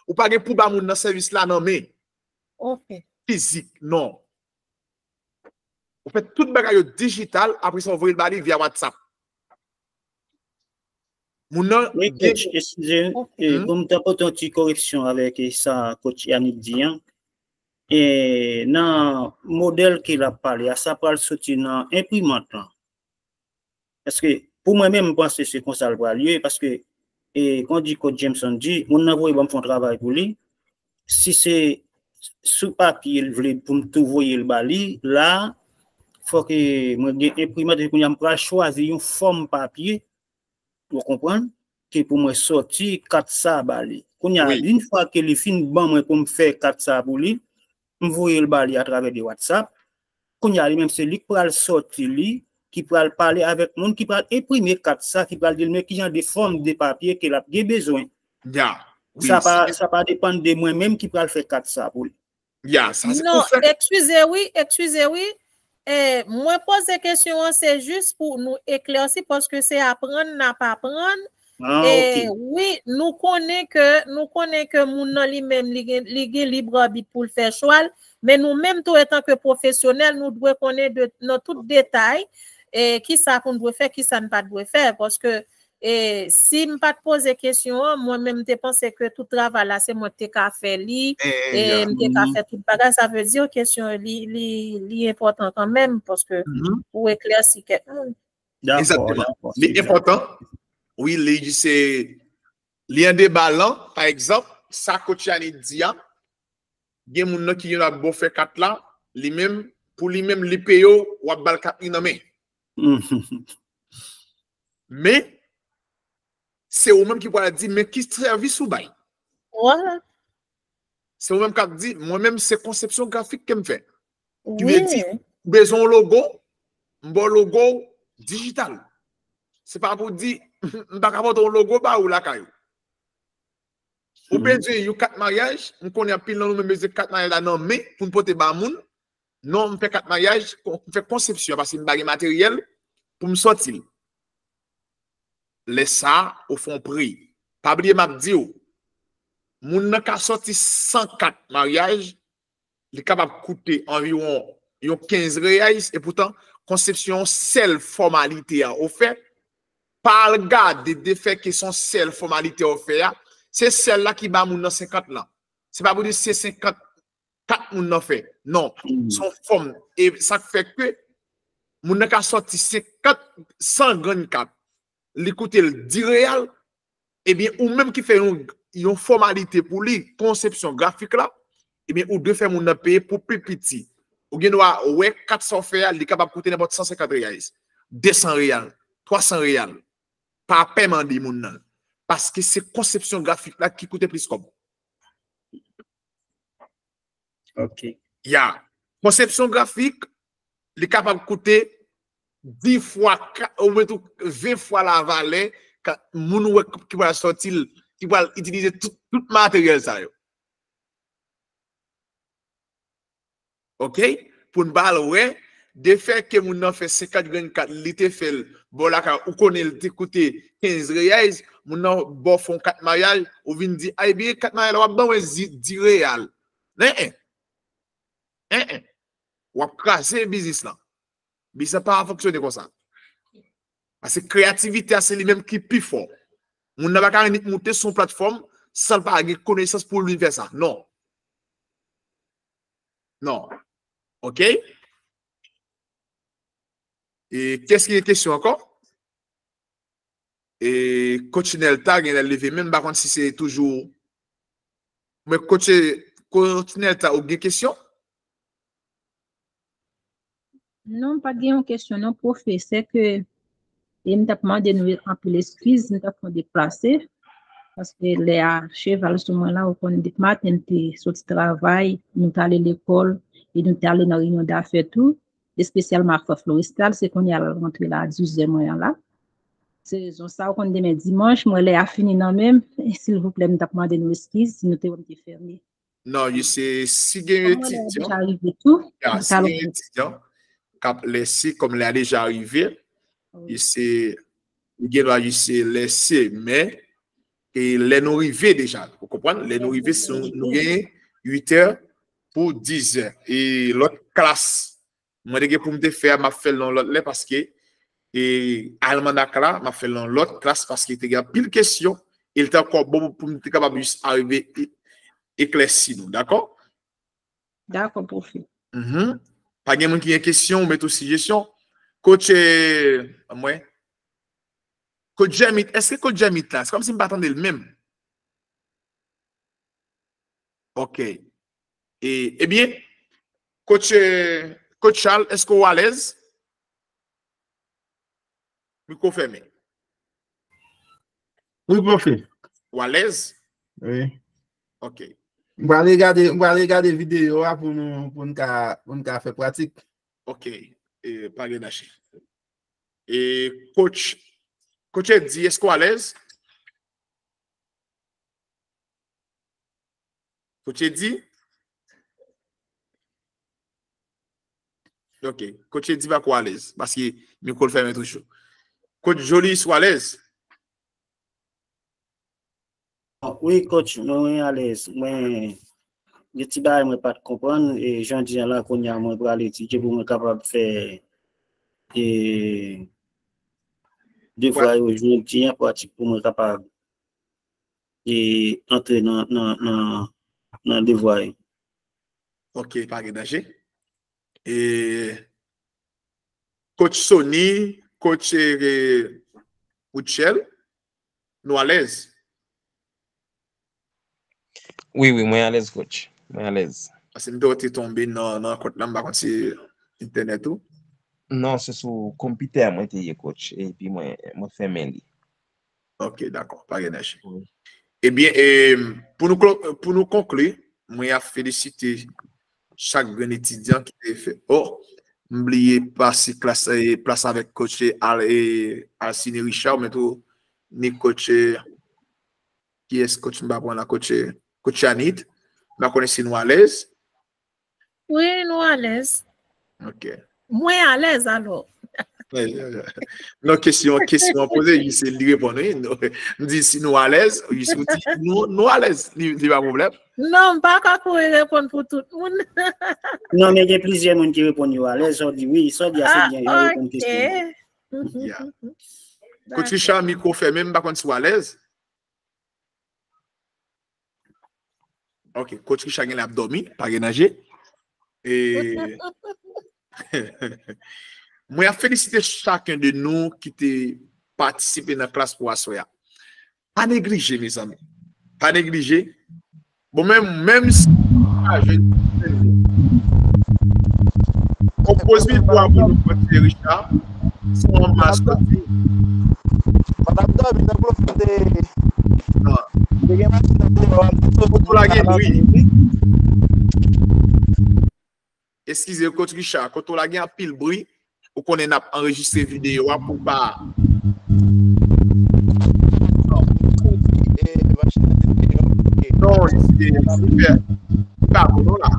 ou pa gen pou ba moun nan sèvis la nan men. Ok. Fizik, non. Ou fè tout bagay yo dijital, apre sa, ou voye l ba li via WhatsApp. Moun nan. Wi, coach, eskize, e, bon, m ta pote yon ti koreksyon avèk, e, sa coach Yannick di an. E, nan modèl ke l ap pale a, sa pral soti nan enprimant lan. Paske, pou mwen menm, m panse se konsa l pral ye, paske, e, kon di coach Jameson di, moun nan voye ban m fè yon travay pou li, si se sou papye l vle pou m tou voye l ba li, la, fòk, e, mwen gen enprimant, epi kounye a m pral chwazi yon fòm papye, ou konprann, ke pou mwen sòti kat sa ba li. Kounye a, yon fwa ke li fin ban mwen pou m fè kat sa pou li, m voye l ba li atravè de WhatsApp. Kounye a, li menm se li k pral sòti li, ki pral pale avèk moun, ki pral enprime kat sa, ki pral di l men ki jan de fòm de papye ke l ap gen bezwen. Sa pa, sa pa depann de mwen menm ki pral fè kat sa pou li. Ya, sa se pou fè. Non, eskize wi, eskize wi. E, mwen poze kesyon an, se jis pou nou eklèsi, paske se aprann n ap aprann. E, wi, nou konnen ke, nou konnen ke moun nan li menm, li gen, li gen lib abit pou l fè chwa l, men nou menm tou, etan ke pwofesyonèl, nou dwe konnen de, nan tout detay, e, kisa pou n dwe fè, kisa n pa dwe fè, paske E si m pa t poze kesyon an, mwen menm m te panse ke tout travay la se mwen k te ka fè li, e m te ka fè tout bagay. Sa vle di kesyon li, li, li enpòtan kanmenm, paske pou eklèsi kèk moun. Egzakteman. Li enpòtan. Wi, li se, li an deba lan, pa egzanp, sa coach Yannick di a, gen moun nan ki gen dwa ba w fè kat la, li menm, pou li menm, li peye w, w ap ba l kat li nan men. Men, se ou menm ki pral di, men ki sèvis ou bay. Se ou menm k ap di, mwen menm, se konsepsyon grafik ke m fè. Ki vle di, ou bezwen yon logo, m ba w logo dijital. Se pa pou di, m pa ka pote yon logo ba ou lakay ou. Ou bezwen yon kat maryaj, m konnen anpil nan nou menm bezwen kat maryaj la nan men pou n pote ba moun. Non, m fè kat maryaj, m fè konsepsyon paske m pa gen materyèl pou m sòti l. Lè sa, ou fè yon pri. Pa bliye m ap di w, moun nan ka sòti san kat maryaj, li kapab koute anviwon yon kenz reyais, epoutan, konsepsyon yon sèl fòmalite a ou fè, pa al gade defè ke se yon sèl fòmalite ou fè a, se sèl la ki ba moun nan senkant lan. Se pa pou di se senkant kat moun nan fè. Non, se yon fòm. E sa k fè ke moun nan ka sòti senkant, san grenn kat, li koute l dis reyal, ebyen, ou menm ki fè yon, yon fòmalite pou li, konsepsyon grafik la, ebyen, ou dwe fè moun nan peye pou pi piti. Ou gen dwa wè kat sa w fè a, li kapab koute nenpòt san senkant reyais, de san reyal, twa san reyal. Pa pè mande moun nan. Paske se konsepsyon grafik la ki koute plis kòb. Ok. Ya. Konsepsyon grafik, li kapab koute dis fwa, ka- oubyen tou ven fwa lavalè ka- moun ou wè ki pral sòti l, ki pral itilize tout, tout materyèl sa yo. Ok? Pou n pa al wè, de fè ke moun nan fè senkant grenn kat, li te fè l bò lakay, ou konnen li te koute kenz reyèz, moun nan ba w fè yon kat maryaj, ou vin di, ay, byen, kat maryaj la, w ap ban mwen di, di reyal. En, en. En, en. W ap kraze biznis lan. Biznis lan pa fonksyone konsa. Paske kreyativite a, se li menm ki pi fò. Moun nan pa ka annik moute sou yon platfòm san l pa gen konesans pou l vin fè sa. Non. Non. Ok? E kiyès ki gen kesyon ankò? E coach Nelta genlè leve men, m pa konn si se toujou. Men coach, coach Nelta, ou gen kesyon? Non, m pa t gen yon kesyon non, pwofesè, ke e m t ap mande nou anpil eskiz, m t ap fè yon deplase, paske lè a cheval sou mwen la, ou konn depi maten m te soti travay, nou t ale lekòl, e nou t ale nan reyinyon dafè tou, espesyalman ak Fè Florestal, se kounye a l rantre la a dis zè mwen an la. Se rezon sa, ou konn demen dimanch, mwen lè a fini nan men m, e silvouplè, m t ap mande nou eskiz si nou te wè m te fèmen. Non, you see, si gen yon Mwen lè a etidyan, deja rive tou, ya, m si t al gen yon etidyan k ap lèse, kòm lè a deja rive, you see, li gen dwa, you see, lèse, men e lè nou rive deja, ou konprann? Lè nou rive, si nou, nou genyen uit è pou dis è. E lòt klas, mwen te gen pou m te fè a, m ap fè l nan lòt lè paske e almanak la, m ap fè l nan lòt klas paske te gen anpil kesyon e l te ankò bon pou m te kapab jis arive e- eklèsi nou, dakò? Dakò, pwofesè. Mhm. Pa gen moun ki gen kesyon ou mete yon sijesyon? Coach, eh, mwen. Coach Jermit, èske coach Jermit la? Se kòm si m pa tande l menm. Ok. E, ebyen, coach, eh, coach Charles, èske w alèz? Mikwo fèmen. Wi, pwofesè. Ou alèz? Wi. Ok. M pral regade, m pral regade videyo a pou nou, pou n ka, pou n ka fè pratik. Ok. E, pa gen dache. E, coach, coach Eddy, èske w alèz? Coach Eddy? Ok. Coach Eddy pa ko alèz, paske mikwo l fèmen toujou. Coach Jolis, ou alèz? Wi, coach, mwen, mwen alèz. Mwen, gen ti bagay mwen pa t konprann, e jan di an la, kounye a mwen pral etidye pou mwen kapab fè, e, devwa yo jodi an, pratik pou mwen kapab, e, antre nan, nan, nan, nan devwa yo. Ok, pa gen danje. E, coach Sony, coach, eh, Rutshelle, nou alèz? Wi, wi, mwen alèz, coach. Mwen alèz. Paske m te wè w te tonbe nan, nan kont la, m pa konn si entènèt ou. Non, se sou konpitè mwen te ye, coach. Epi mwen, mwen fèmen li. Ok, dakò, pa gen danje. Ebyen, e, pou nou, pou nou konkli, mwen ap felisite chak grenn etidyan ki te fè. Oh, m bliye pase klas, e, plas avèk coach Al, e, Alcine Richard, men tou ni coach, e, kiyès coach m pa pran la, coach, e, coach Anit. M pa konnen si nou alèz. Wi, nou alèz. Ok. Mwen alèz alò. Non, kesyon, kesyon an poze, li se li reponn, wi. M di si nou alèz, ou di nou, nou alèz, li, li pa pwoblèm. Non, m pa ka kouri reponn pou tout moun. Non, men gen plizyè moun ki reponn yo alèz, sa w di wi, sa w di a se byen, yo reponn kesyon. Yeah. Coach Richard, mikwo fèmen, m pa konn si w alèz. Ok, coach Richard genlè ap dòmi, pa gen danje. E mwen ap felisite chaken de nou ki te patisipe nan klas pou aswè a. Pa neglije, mezanmi. Pa neglije. Bon, menm, menm si pa jwenn konpoze pou aprann nou pran ti Richard, se yon mas kòti. Pandan m dòmi nan pwofè te gen machin nan deyò a. Kote w la gen bri. Eskize, coach Richard, kote w la gen anpil bri, ou konnen n ap anrejistre videyo a pou pa. Non, se pa bon non la.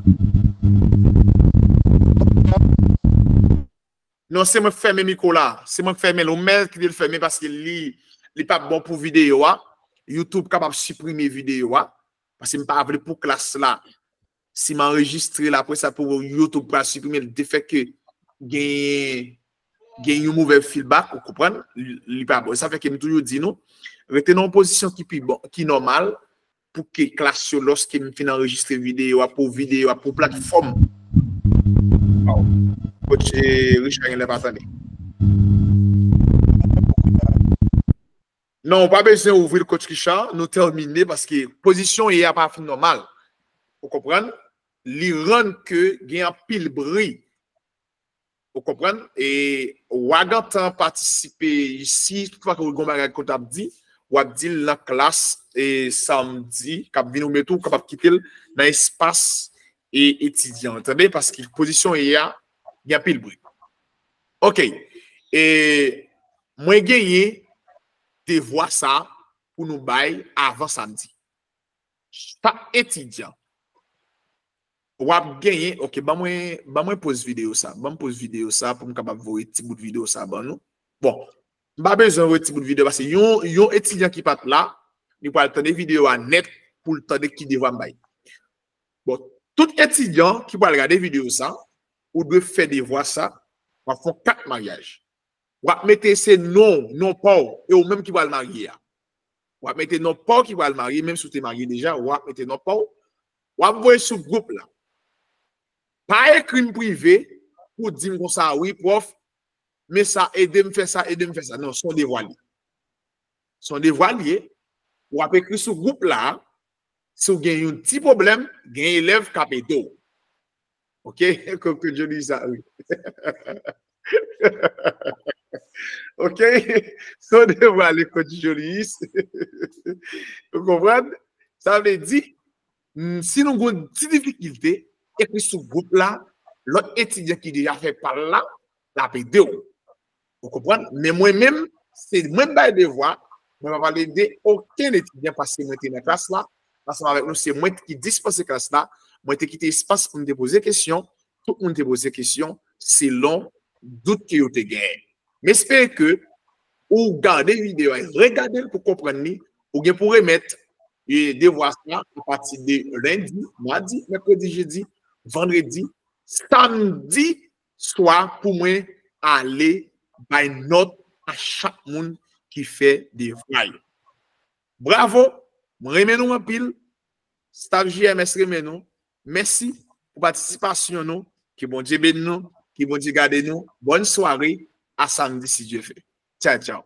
Non, se mwen k fèmen mikwo la. Se mwen k fèmen l. Ou mèt kite l fèmen paske li, li p ap bon pou videyo a. YouTube kapab siprime videyo a. Paske m pa vle pou klas la. Si m anrejistre l apre sa pou YouTube pral siprime l, de fè ke gen, gen yon move feedback, ou konprann, li, li pa bon. Sa fè ke m toujou di nou, rete nan yon pozisyon ki pi bon, ki nòmal, pou ke klas yo, lòske m fin anrejistre videyo a, pou videyo a, pou platfòm. Coach, eh, Richard genlè pa tande. Non, ou pa bezwen ouvri l, Coach Richard, nou tèmine paske pozisyon ye a pa fin nòmal. Ou konprann? Li rann ke gen anpil bri. Ou konprann? E w a gentan patisipe isi, tout fwa ke w gen yon bagay ke w t ap di, w ap di l nan klas, e samdi k ap vini, oubyen tou w kapab kite l nan espas e etidyan, tande? Paske pozisyon ye a, gen anpil bri. Ok. E mwen genyen devwa sa pou nou bay avan samdi. Chak etidyan, w ap genyen, ok, ban mwen, ban mwen poz videyo sa. Ban m poz videyo sa pou m kapab voye ti bout videyo sa ban nou. Bon, m pa bezwen voye ti bout videyo paske yon, yon etidyan ki pa t la, li pral tande videyo a nèt pou l tande ki devwa m bay. Bon, tout etidyan ki pral gade videyo sa, ou dwe fè devwa sa, w ap fè yon kat maryaj. W ap mete se non, non pa w, e ou menm ki pral marye a. W ap mete non pa w ki pral marye, menm si w te marye deja, w ap mete non pa w. W ap voye sou gwoup la. Pa ekri m prive pou di m konsa, wi, pwòf, men sa, ede m fè sa, ede m fè sa. Non, se yon devwa li. Se yon devwa li ye. W ap ekri sou gwoup la, si w gen yon ti pwoblèm, gen elèv k ap ede w. Ok? Coach Jolis sa, wi. Ok? Se yon devwa li, Coach Jolis. Ou konprann? Sa vle di, mm, si nou gon ti difikilte, ekri sou gwoup la, lòt etidyan ki deja fè pa l la, l ap ede w. Ou konprann? Men mwen menm, se mwen k bay devwa, mwen pa pral ede okenn etidyan paske mwen te nan klas la, ansanm avèk nou, se mwen ki dispanse klas la, mwen te kite espas pou m te poze kesyon, tout moun te poze kesyon, selon dout ke yo te genyen. M espere ke ou gade videyo a, regade l pou konprann li, ou gen pou remèt, e, devwa sa apati de lendi, madi, mèkredi, jedi, vandredi, samdi swa pou mwen ale bay nòt a chak moun ki fè devwa yo. Bravo, mwen renmen nou anpil, staff J M S renmen nou, mèsi pou patisipasyon nou, ke Bondye beni nou, ke Bondye gade nou, bòn sware, a samdi si Dye vle. Tchaw, tchaw.